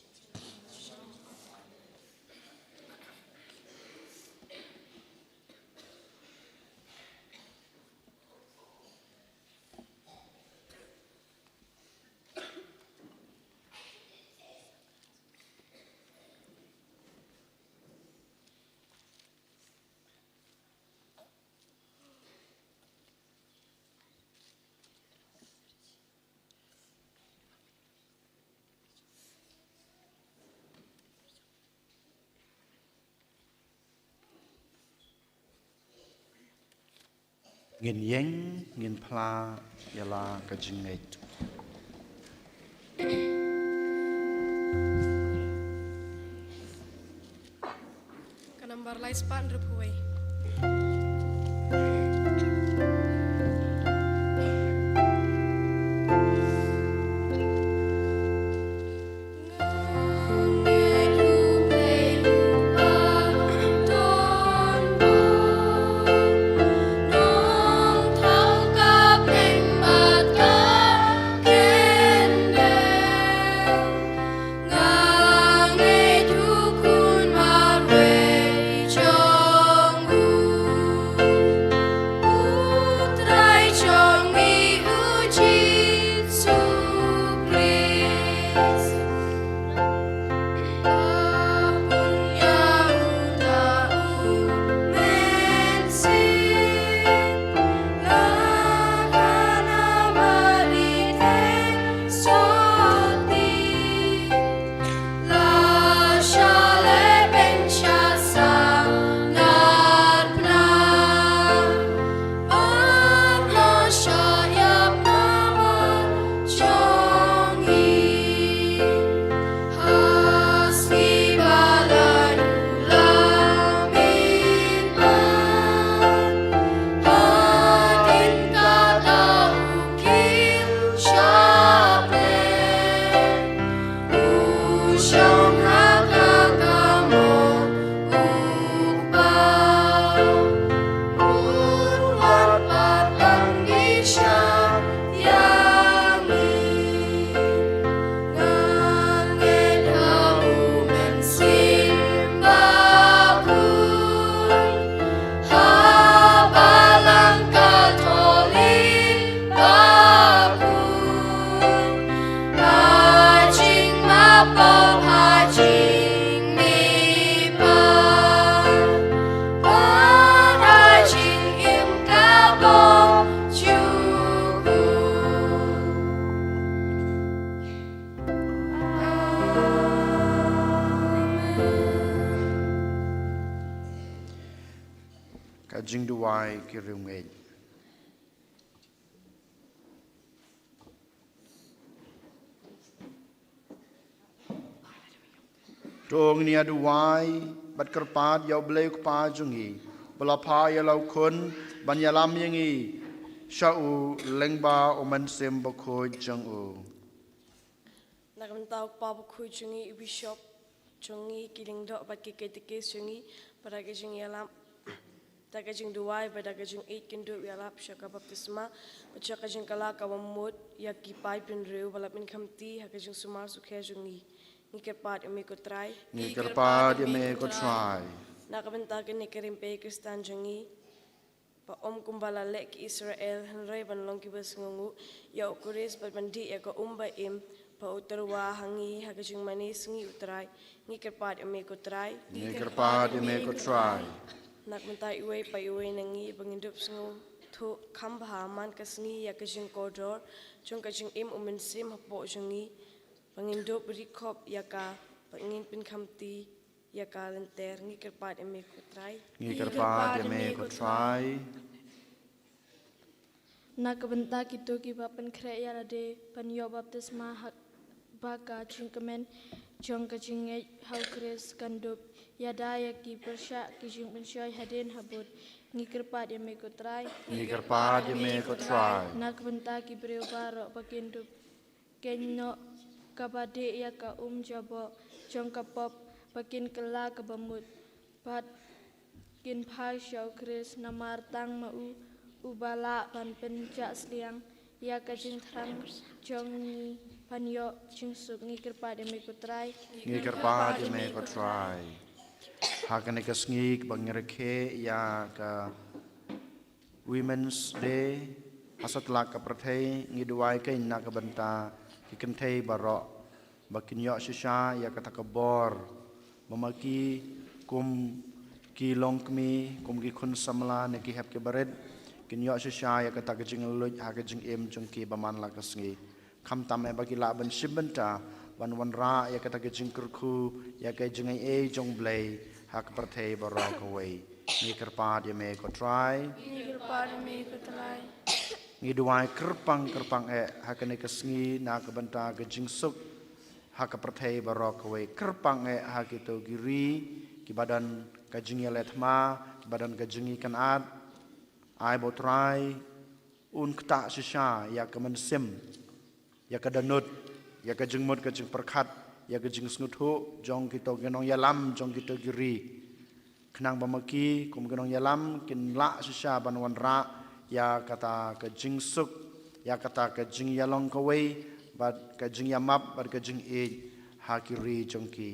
Ngin ïeng, ngin phla ïa la ka jingngeit. Ka nambar lai spah hynriewphew wei. Ka jingduwai ki riewngeit. To ngin ïa duwai bad kyrpad ïa U Blei U Kpa jong ngi ba la phah ïa la u Khun ban ïalam ïa ngi sha u lyngba U Mynsiem Bakhuid jong u. Na ka bynta U Kpa Bakhuid jong ngi, i Bishop jong ngi, ki lyngdoh bad ki katekis jong ngi, bad da ka jingïalam, da ka jingduwai bad da ka jingïeit, kin dup ïalap sha ka baptisma bad sha ka jingkylla ka bamut ïa ki paid bynriew ba la pynkhamti ha ka jingsumar sukher jong ngi. Ngi kyrpad ïa me ko Trai. Ngi kyrpad ïa me ko Trai. Na ka bynta kine ki rympei Khristan jong ngi, ba ym kumba la leh ki Israel, hynrei ban long kiba sngewnguh ïa U Khrist bad ban dih ïa ka um ba im ba u tyrwa ha ngi ha ka jingmane sngi, U Trai. Ngi kyrpad ïa me ko Trai. Ngi kyrpad ïa me ko Trai. Na ka bynta iwei pa iwei na ngi ba ngin dup sngewthuh kham bha man ka sngi ïa ka jingkordor jong ka jingim U Mynsiem hapoh jong ngi, ba ngin dup ri khop ïa ka, ba ngin pynkhamti ïa ka lynter. Ngi kyrpad ïa me ko Trai. Ngi kyrpad ïa me ko Trai. Na ka bynta kito kiba pynkhreh ïa lade ban ïoh baptisma ha kaba ka jingkmen jong ka jingngeit ha U Khrist kan dup ïada ïa ki pyrshah ki jingpynshoi hadien habud. Ngi kyrpad ïa me ko Trai. Ngi kyrpad ïa me ko Trai. Na ka bynta ki briew baroh ba kin dup kynnoh kaba dih ïa ka um jaboh jong ka pop, ba kin kylla ka bamut bad kin phai sha U Khrist, namar tang ma u, uba lah ban pynjah sliang ïa ka jingthrang jong ngi Ban ïoh jingsuk. Ngi kyrpad ïa me ko Trai. Ngi kyrpad ïa me ko Trai. Ha kane ka sngi ba ngi rakhe ïa ka Women's Day ha satlak ka pyrthei, ngi duwai kein na ka bynta ki kynthei baroh ba kin ïoh shisha ïa kata ka bor ba ma ki kum ki longkmie, kum ki khun samla ne ki hep ki barit, kin ïoh shisha ïa kata ka jingluid ha ka jingim jong ki ba man la ka sngi. Khamtam eh ba ki lah ban shim bynta ban wanrah ïa kata ka jingkyrkhu ïa ka jingaiei jong Blei ha ka pyrthei baroh kawei. Ngi kyrpad ïa me ko Trai. Ngi kyrpad ïa me ko Trai. Ngi duwai kyrpang kyrpang eh ha kane ka sngi na ka bynta ka jingsuk ha ka pyrthei baroh kawei. Kyrpang eh ha kito ki ri kiba don ka jingïaleh thma, kiba don ka jingïakynad. Ai ba u Trai un ktah shisha ïa ka mynsiem, ïa ka dohnud, ïa ka jingmut ka jingpyrkhat, ïa ka jingsngewthuh jong kito ki nongïalam jong kito ki ri. Khnang ba ma ki kum ki nongïalam kin lah shisha ban wanrah ïa kata ka jingsuk, ïa kata ka jingïalong kawei bad ka jingïamap bad ka jingïeit ha ki ri jong ki.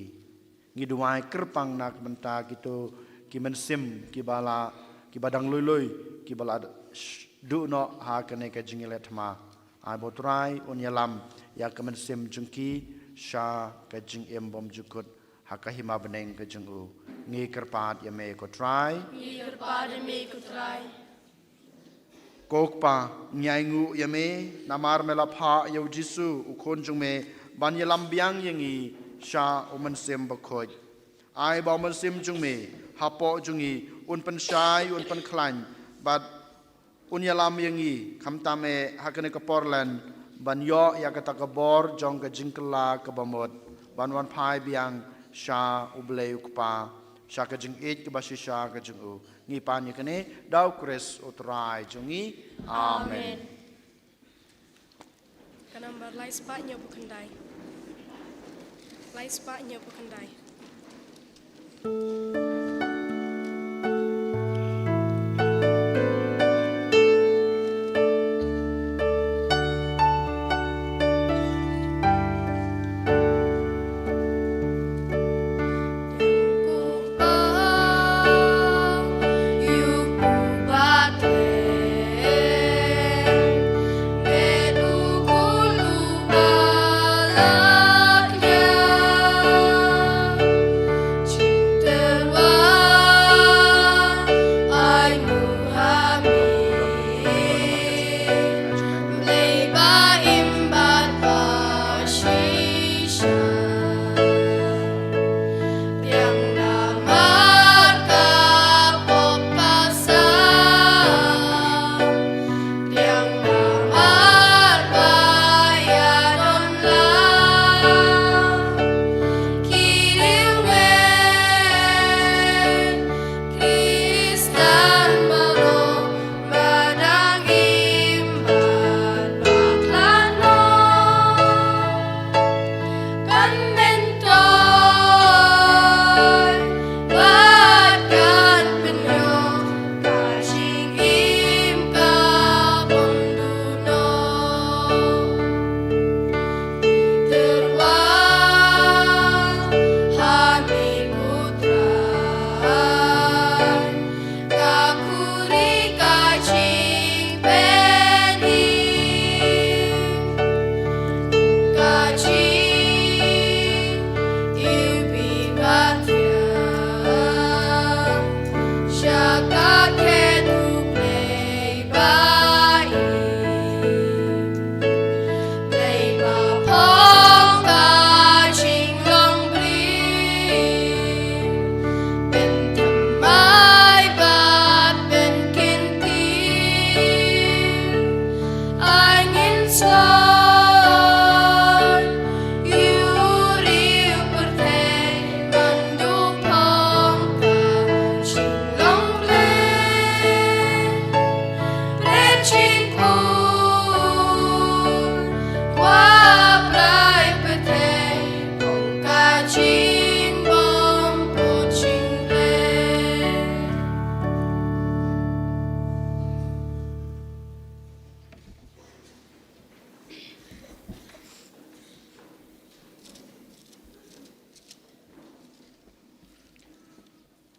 Ngi duwai kyrpang na ka bynta kito ki mynsiem kiba la, kiba dang lui lui, kiba la sh-, duh noh ha kane ka jingïaleh thma. Ai ba u Trai un ïalam ïa ka mynsiem jong ki sha ka jingim bymjukut ha ka hima bneng ka jong u. Ngi kyrpad ïa me ko Trai. Ngi kyrpad ïa me ko Trai. Ko Kpa, ngi ainguh ïa me namar me la phah ïa u Jisu u Khun jong me ban ïalam biang ïa ngi sha u Mynsiem Bakhuid. Ai ba u Mynsiem jong me hapoh jong ngi un pynshai, un pynkhlaiñ bad un ïalam ïa ngi, khamtam eh ha kane ka por len, ban ïoh ïa kata ka bor jong ka jingkylla kaba mut ban wan phai biang sha u Blei u Kpa sha ka jingïeit kaba shisha ka jong u. Ngi pan ïa kane da u Khrist u Trai jong ngi. Amen. Amen. Ka nambar lai spah hynñiew phew khyndai. Lai spah hynñiew phew khyndai.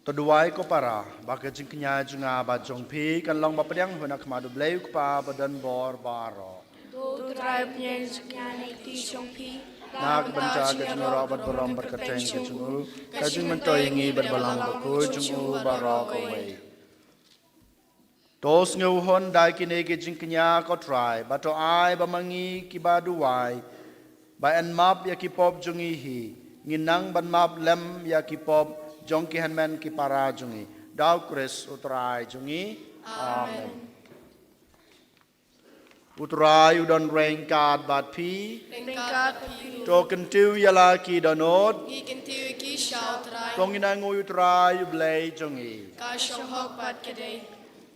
To duwai ko para, ba ka jingkñia jong nga bad jong phi kan long ba pdiang hun ha khmat U Blei U Kpa badonbor baroh. To U Trai pynïeng jingkñia na ki kti jong phi, na ka bynta ka jingïaroh bad burom bad kyrteng ka jong u, ka jingmyntoi ïa ngi bad Balang Bakhuid jong u baroh kawei. To sngewhun da kine ki jingkñia ko Trai, ba to ai ba ma ngi kiba duwai ba yn map ïa ki pop jong ngi hi, ngin nang ban map lem ïa ki pop jong ki hynmen ki para jong ngi. Da U Khrist U Trai jong ngi. Amen. U Trai u don ryngkat bad phi. Ryngkat phi ruh. To kyntiew ïa la ki dohnud. Ngi kyntiew ïa ki sha U Trai. To ngin ainguh ïa U Trai U Blei jong ngi. Ka shong hok bad ka dei.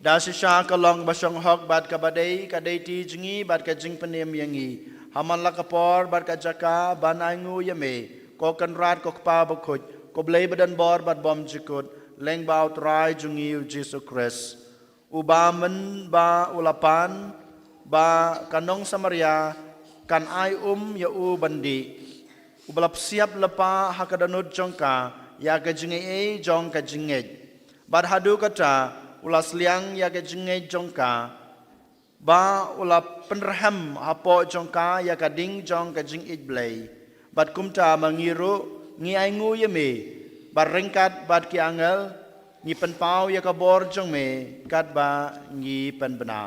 Da shisha ka long ba shong hok bad kaba dei, ka dei ti jong ngi bad ka jingpynim ïa ngi. Ha man la ka por bad ka jaka ban ainguh ïa me, ko Kynrad ko Kpa Bakhuid, ko Blei badonbor bad bymjukut, lyngba U Trai jong ngi U Jisu Khrist. Uba mynba u la pan ba ka nong Samaria kan ai um ïa u ban dih, uba la psiap lypa ha ka dohnud jong ka ïa ka jingaiei jong ka jingngeit. Bad haduh katta u la sliang ïa ka jingngeit jong ka, ba u la pynrhem hapoh jong ka ïa ka ding jong ka jingïeit Blei. Bad kumta ma ngi ruh ngi ainguh ïa me, bad ryngkat bad ki angel ngi pynpaw ïa ka bor jong me katba ngi pynbna.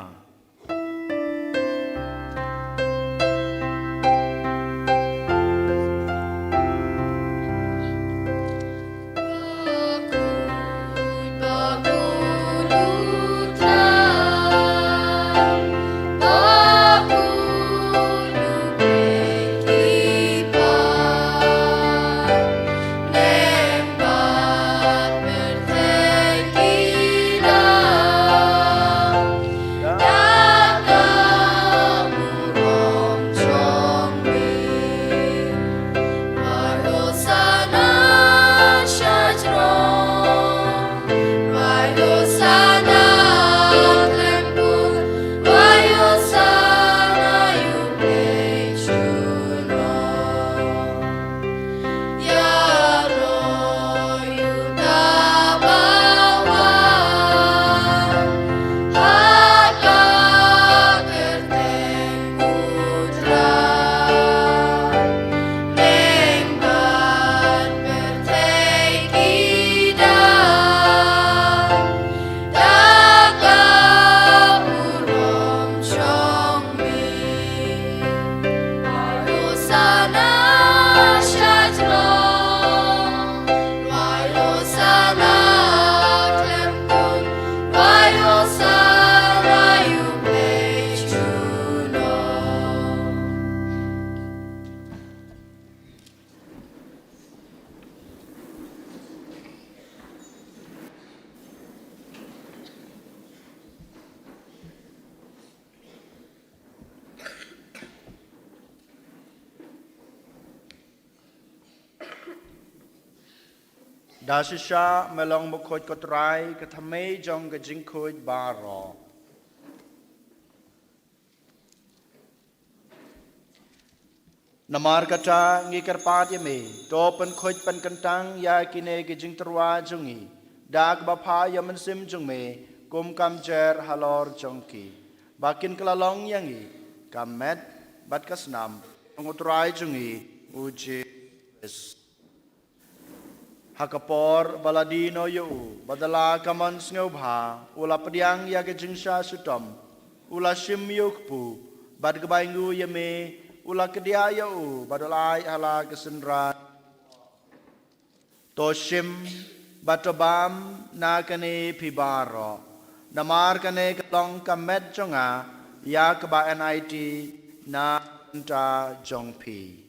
Da shisha me long bakhuid ko Trai, ka thymmei jong ka jingkhuid baroh. Namar kata ngi kyrpad ïa me, to pynkhuid pynkyntang ïa kine ki jingtyrwa jong ngi da kaba phah ïa u Mynsiem jong me, kum ka mjer halor jong ki, ba kin kylla long ïa ngi ka met bad ka snam jong u Trai jong ngi U Jisu Khrist. Ha ka por ba la die noh ïa u, bad da la ka mon sngewbha, u la pdiang ïa ka jingshah shitom, u la shim ïa u kpu, bad kaba ainguh ïa me, u la kdiah ïa u, bad u la ai ha la ka synran. To shim bad to bam na kane phi baroh, namar kane ka long ka met jong nga, ïa kaba yn aiti na ka bynta jong phi.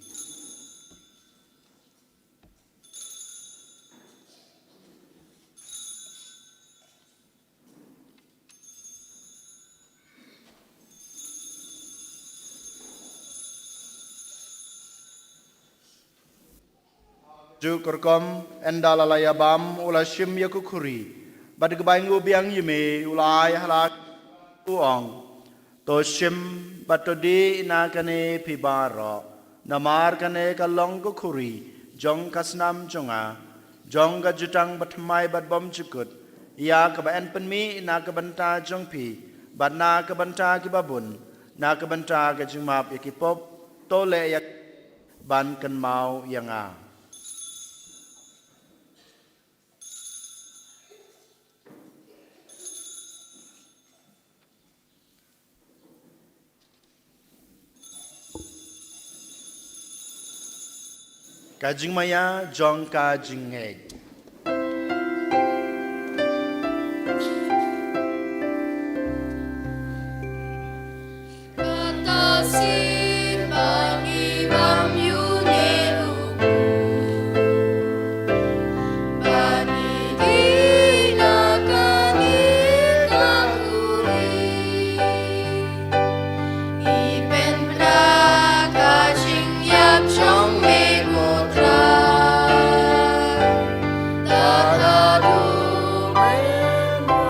Ju kurkom, ynda la la ïa bam, u la shim ïa ka khuri, bad kaba ainguh biang ïa me, u la ai ha la, u ong: To shim bad to dih na kane phi baroh, namar kane ka long ka khuri jong ka snam jong nga, jong ka jutang bathymmai bad bymjukut, ïa kaba yn pynmih na ka bynta jong phi bad na ka bynta kiba bun, na ka bynta ka jingmap ïa ki pop. To leh ïa ban kynmaw ïa nga. Ka jingmaïa jong ka jingngeit. Kata sien ba ngi bam ïa une u kpu, ba ngi dih na kane ka khuri. Ngi pynbna ka jingïap jong me ko Trai, da haduh mynta.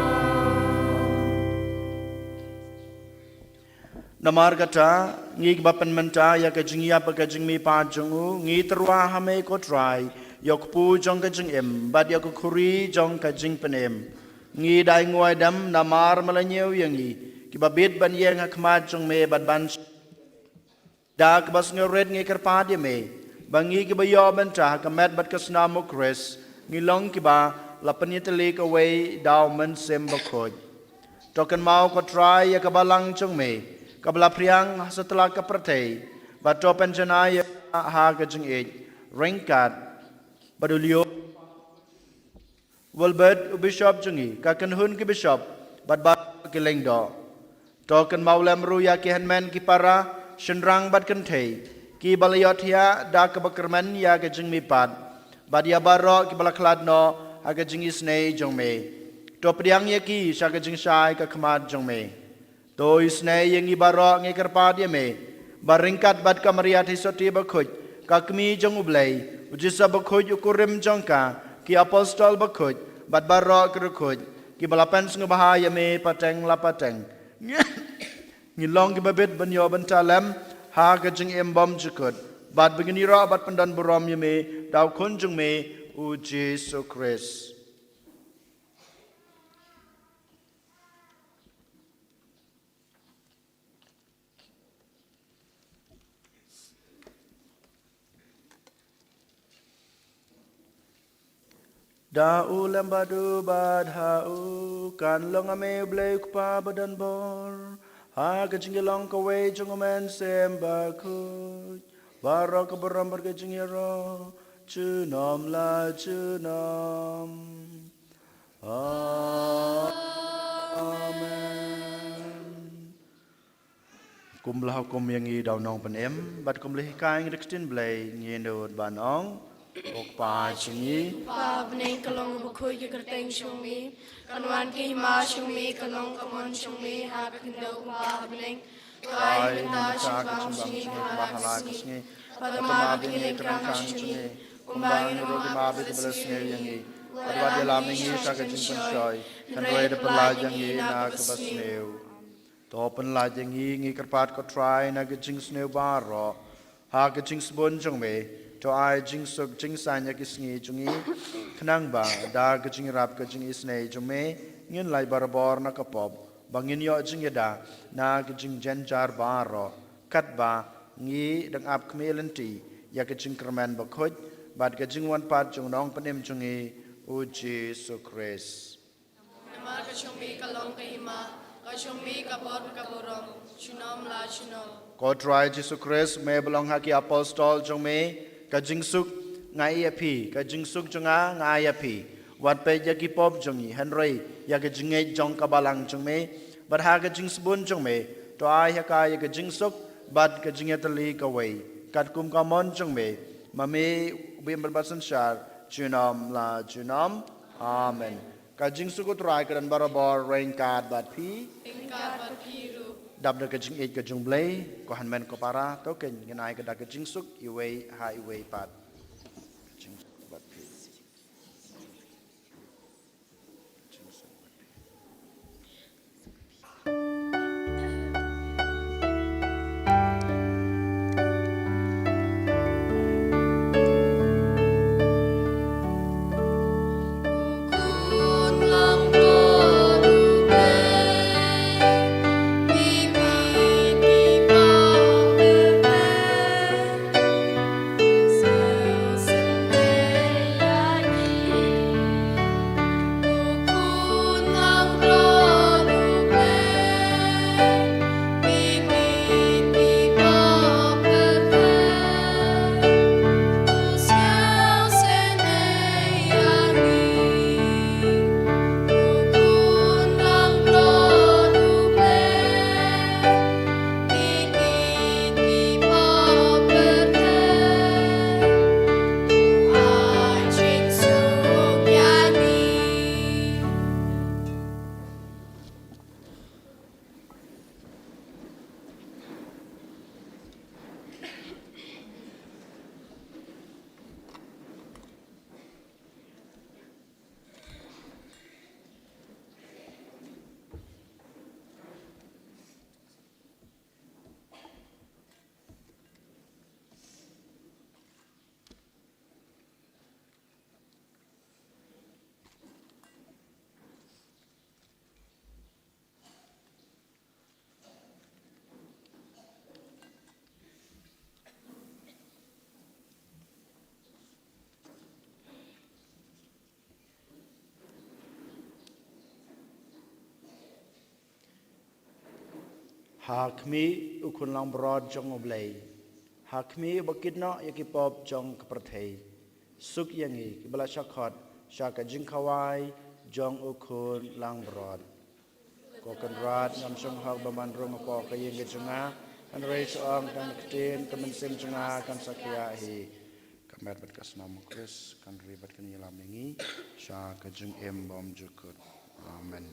Namar kata, ngi kiba pynmynta ïa ka jingïap bad ka jingmihpat jong u, ngi tyrwa ha me ko Trai, ïa u kpu jong ka jingim bad ïa ka khuri jong ka jingpynim. Ngi da ainguh aidem namar me la ñiew ïa ngi, kiba bit ban ïeng ha khmat jong me bad ban da kaba sngewrit ngi kyrpad ïa me ba ngi kiba ïoh bynta ha ka met bad ka snam u Khrist, ngi long kiba la pynïatylli kawei da u Mynsiem Bakhuid. To kynmaw ko Trai ïa ka balang jong me kaba la phriang ha satlak ka pyrthei, bad to pynjanai ïa ka ha ka jingïeit ryngkat bad u Leo Wilbert u bishop jong ngi, ka kynhun ki bishop bad baroh ki lyngdoh. To kynmaw lem ruh ïa ki hynmen ki para, shynrang bad kynthei kiba la ïohthiah da kaba kyrmen ïa ka jingmihpat, bad ïa baroh kiba la khlad noh ha ka jingisynei jong me. To pdiang ïa ki sha ka jingshai ka khmat jong me. To isynei ïa ngi baroh, ngi kyrpad ïa me ba ryngkat bad ka Maria Theisotti Bakhuid, ka Kmie jong U Blei, u Joseph Bakhuid u kurim jong ka, ki apostol bakhuid bad baroh ki riewkhuid kiba la pynsngewbha ïa me pateng la pateng, ngi long kiba bit ban ïoh bynta lem ha ka jingim bymjukut, bad ba ngin ïaroh bad pyndonburom ïa me da u Khun jong me u Jisu Khrist. Da u lem bad u bad ha u, kan long ha me U Blei U Kpa badonbor, ha ka jingïalong kawei jong U Mynsiem Bakhuid, baroh ka burom bad ka jingïaroh junom la junom. Amen. Kum ba la hukum ïa ngi da u Nongpynim bad kum ba la hikai ngi da ka ktien Blei, ngin nud ban ong: Ko Kpa jong ngi, Kpa ha bneng, ka long kaba khuid ka kyrteng jong me, kan wan ka hima jong me, kan long ka mon jong me ha ka khyndew kumba ha bneng. To ai mynta ka jingbam jong ngi kaba ha la ka sngi, bad to map ïa ngi ki ryngkang jong ngi, kumba ngi ruh ngi map ïa kiba la sngewsih ïa ngi, bad wat ïalam ïa ngi sha ka jingpynshoi, hynrei to pynlait ïa ngi na kaba sniew. To pynlait ïa ngi, ngi kyrpad ko Trai, na ka jingsniew baroh ha ka jingsbun jong me. To ai jingsuk jingsaiñ ïa ki sngi jong ngi, khnang ba da ka jingïarap ka jingisynei jong me ngin lait barabor na ka pop, ba ngin ïoh jingïada na ka jingjynjar baroh, katba ngi dang ap khmih lynti ïa ka jingkyrmen bakhuid bad ka jingwan pat jong u Nongpynim jong ngi, u Jisu Khrist. Namar ka jong me ka long ka hima, ka jong me ka bor, ka burom junom la junom. Ko Trai Jisu Khrist, me ba la ong ha ki apostol jong me: Ka jingsuk nga ai ïa phi, ka jingsuk jong nga nga ai ïa phi. Wat peit ïa ki pop jong ngi, hynrei ïa ka jingngeit jong ka balang jong me. Bad ha ka jingsbun jong me, to ai ha ka ïa ka jingsuk bad ka jingïatylli kawei, katkum ka mon jong me, ma me u ba im bad ba synshar junom la junom. Amen. Ka jingsuk u Trai ka don barabor ryngkat bad phi. Ryngkat bad phi ruh. Dap da ka jingïeit ka jong U Blei, ko hynmen ko para, to kein ngin ai ka da ka jingsuk iwei ha iwei pat. Ka jingsuk bad phi. Ha khmih u Khun langbrot jong U Blei. Ha khmih uba kit noh ïa ki pop jong ka pyrthei. Suk ïa ngi kiba la shah khot sha ka jingkhawai jong u Khun langbrot. Ko Kynrad, ngam shong hok ban wan rung hapoh ka ïing ka jong nga, hynrei shu ong tang ka ktien, ka mynsiem jong nga kan sa khiah hi. Ka met bad ka snam u Khrist kan ri bad kan ïalam ïa ngi sha ka jingim bymjukut. Amen.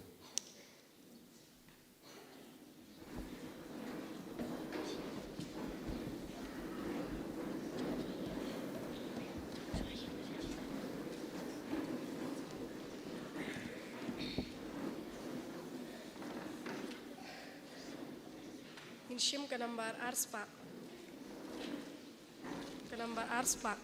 Ngin shim ka nambar arspah. Ka nambar arspah.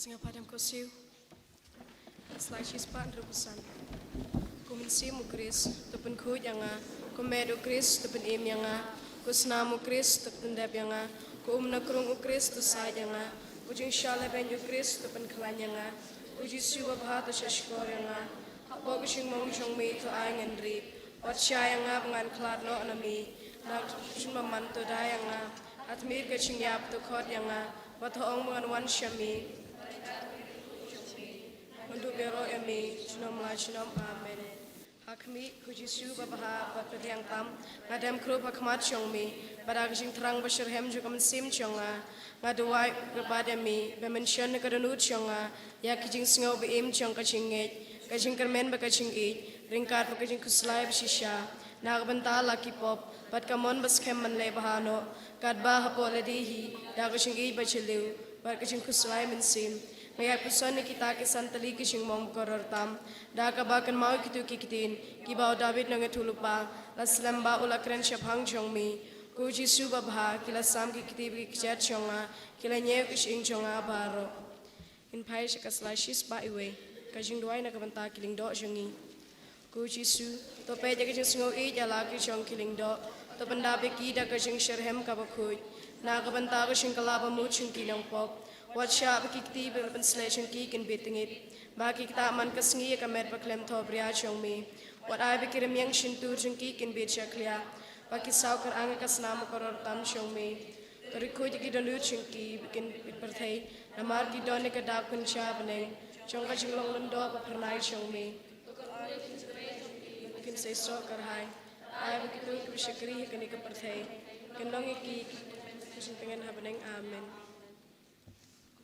Sngewbha dang ko siew. Slide shispah hynriewphew san. Ko mynsiem u Khrist, to pynkhuid ïa nga. Ko met u Khrist, to pynim ïa nga. Ko snam u Khrist, to pyndep ïa nga. Ko um na krung u Khrist, to said ïa nga. Ko jingshah lehbeiñ u Khrist, to pynkhlaiñ ïa nga. Ko Jisu babha, to shahshkor ïa nga. Hapoh ka jingmong jong me to ai ngan ri. Wat shah ïa nga ba ngan khlad noh na me. Na ka jingmong man to da ïa nga. Ha khmih ka jingïap to khot ïa nga. Wat ong ba ngan wan sha me. Ngan duh baroh ïa me junom la junom. Amen. Ha khmih, ko Jisu babha bad pyrshang tam, nga dem khrup ha khmat jong me. Bad da ka jingthrang basyrhem jong ka mynsiem jong nga, nga duwai kyrpad ïa me ba men shon na ka dohnud jong nga ïa ka jingsngew ba im jong ka jingngeit, ka jingkyrmen bad ka jingïeit, ryngkat bad ka jingkhuslai bashisha na ka bynta la ki pop bad ka mon baskhem ban leh bha noh, katba hapoh lade hi da ka jingïeit bajylliew bad ka jingkhuslai mynsiem. Nga ïai puson ïa kita ki san tylli ki jingmong bakhraw tam, da kaba kynmaw ïa kito ki ktien kiba u David nongïathuhlypa la slem ba u la kren shaphang jong me. Ko Jisu babha, ki la sam ki kti bad ki kjat jong nga, ki la ñiew ki shyieng jong nga baroh. Ngin phai sha ka slide shispah wei, ka jingduwai na ka bynta ki lyngdoh jong ngi. Ko Jisu, to peit ïa ka jingsngew ïeit ïa la ki jong ki lyngdoh, to pyndap ïa ki da ka jingsyrhem kaba khuid na ka bynta ka jingkylla bamut jong ki nongpop. Wat shah ba ki kti ba la pynsleh jong ki kin bit tyngit, ba ki ktah man ka sngi ïa ka met bakhlem thohbria jong me. Wat ai ba ki rmiang shyntur jong ki kin bit jakhlia, ba ki saw kyrang ïa ka snam bakhraw tam jong me. To rikhuid ïa ki dohnud jong ki ba kin bit pyrthei, namar ki don ïa ka dak kynja bneng jong ka jinglong lyngdoh ba phyrnai jong me. Kin seisoh kyrhai, ai ba kito kiba shakri ha kane ka pyrthei kin long ïa ki ki jingtngen ha bneng. Amen.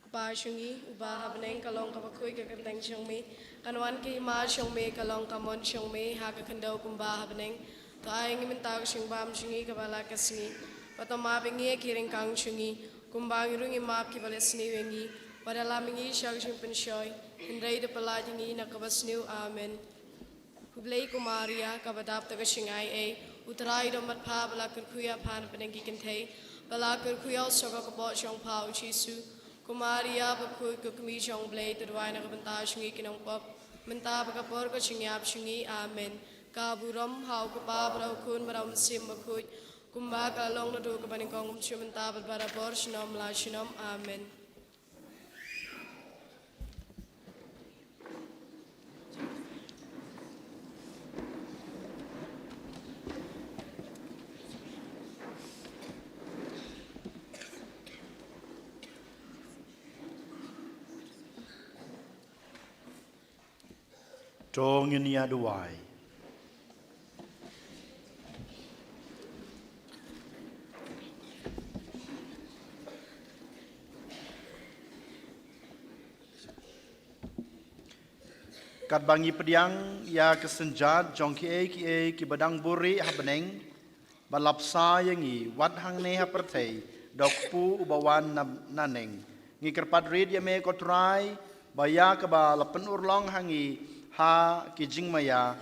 Ko Kpa jong ngi uba ha bneng, ka long kaba khuid ka kyrteng jong me. Kan wan ka hima jong me, ka long ka mon jong me ha ka khyndew kumba ha bneng. To ai ngi mynta ka jingbam jong ngi kaba la ka sngi. Bad to map ïa ngi ïa ki ryngkang jong ngi, kumba ngi ruh ngi map ïa kiba leh sniew ïa ngi. Wat ïalam ïa ngi sha ka jingpynshoi, hynrei to pyllait ïa ngi na kaba sniew. Amen. Khublei ko Maria, kaba dap da ka jingaiei, u Trai u don bad pha, ba la kyrkhu ïa pha na pdeng ki kynthei, ba la kyrkhu ïa u soh ka kpoh jong pha u Jisu. Ko Maria bakhuid, ko kmie jong u Blei, to duwai na ka bynta jong ngi ki nongpop, mynta bad ka por ka jingïap jong ngi. Amen. Ka burom ha u Kpa bad ha u Khun bad ha u Mynsiem Bakhuid, kumba ka la long naduh kaba nyngkong, kumjuh mynta bad barabor, junom la junom. Amen. To ngin ïa duwai. Katba ngi pdiang ïa ka synjat jong kiei kiei kiba dang buhrieh ha bneng, ba la bsa ïa ngi wat hangne ha pyrthei, da u Kpu uba wan na, na neng. Ngi kyrpad rit ïa me ko Trai, ba ïa kaba la pynurlong ha ngi ha ki jingmaïa,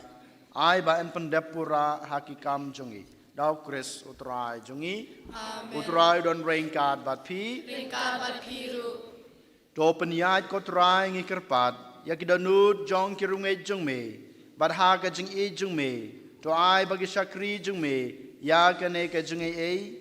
ai ba yn pyndep pura ha ki kam jong ngi. Da u Khrist u Trai jong ngi. Amen. U Trai u don ryngkat bad phi. Ryngkat bad phi ruh. To pynïaid ko Trai, ngi kyrpad, ïa ki dohnud jong ki riew ngeit jong me, bad ha ka jingïeit jong me, to ai ba ki shakri jong me ïa kane ka jingaiei,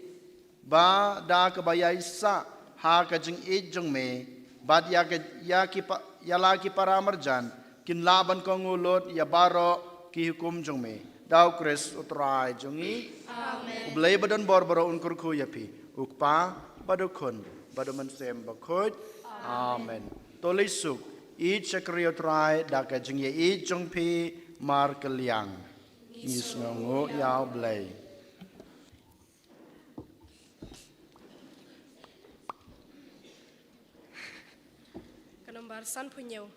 ba da kaba ïaisah ha ka jingïeit jong me, bad ïa ka, ïa ki pa, ïa la ki para marjan, kin lah ban kohnguh lut ïa baroh ki hukum jong me. Da u Khrist u Trai jong ngi. Amen. U Blei ba don bor baroh un kyrkhu ïa phi, u Kpa, bad u Khun, bad u Mynsiem Bakhuid. Amen. Amen. To leit suk, ïeit shakri ïa u Trai da ka jingïeit jong phi markylliang. Ngi sngewnguh ïa u Blei. Ka nombar sanphew hynñiew.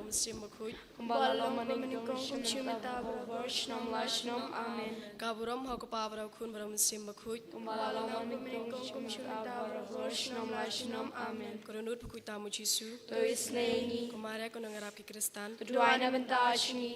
Mynsiem Bakhuid. Kumba la long mynnyngkong, kum shu mynta, barabor, shnong la shnong. Amen. Ka burom ha u Kpa bad ha u Khun bad ha u Mynsiem Bakhuid. Kumba la long mynnyngkong, kum shu mynta, barabor, shnong la shnong. Amen. Ko Dohnud bakhuid tam u Jisu. To isynei ïa ngi. Ko Maria ko nongïarap ki Khristan. To duwai na bynta jong ngi.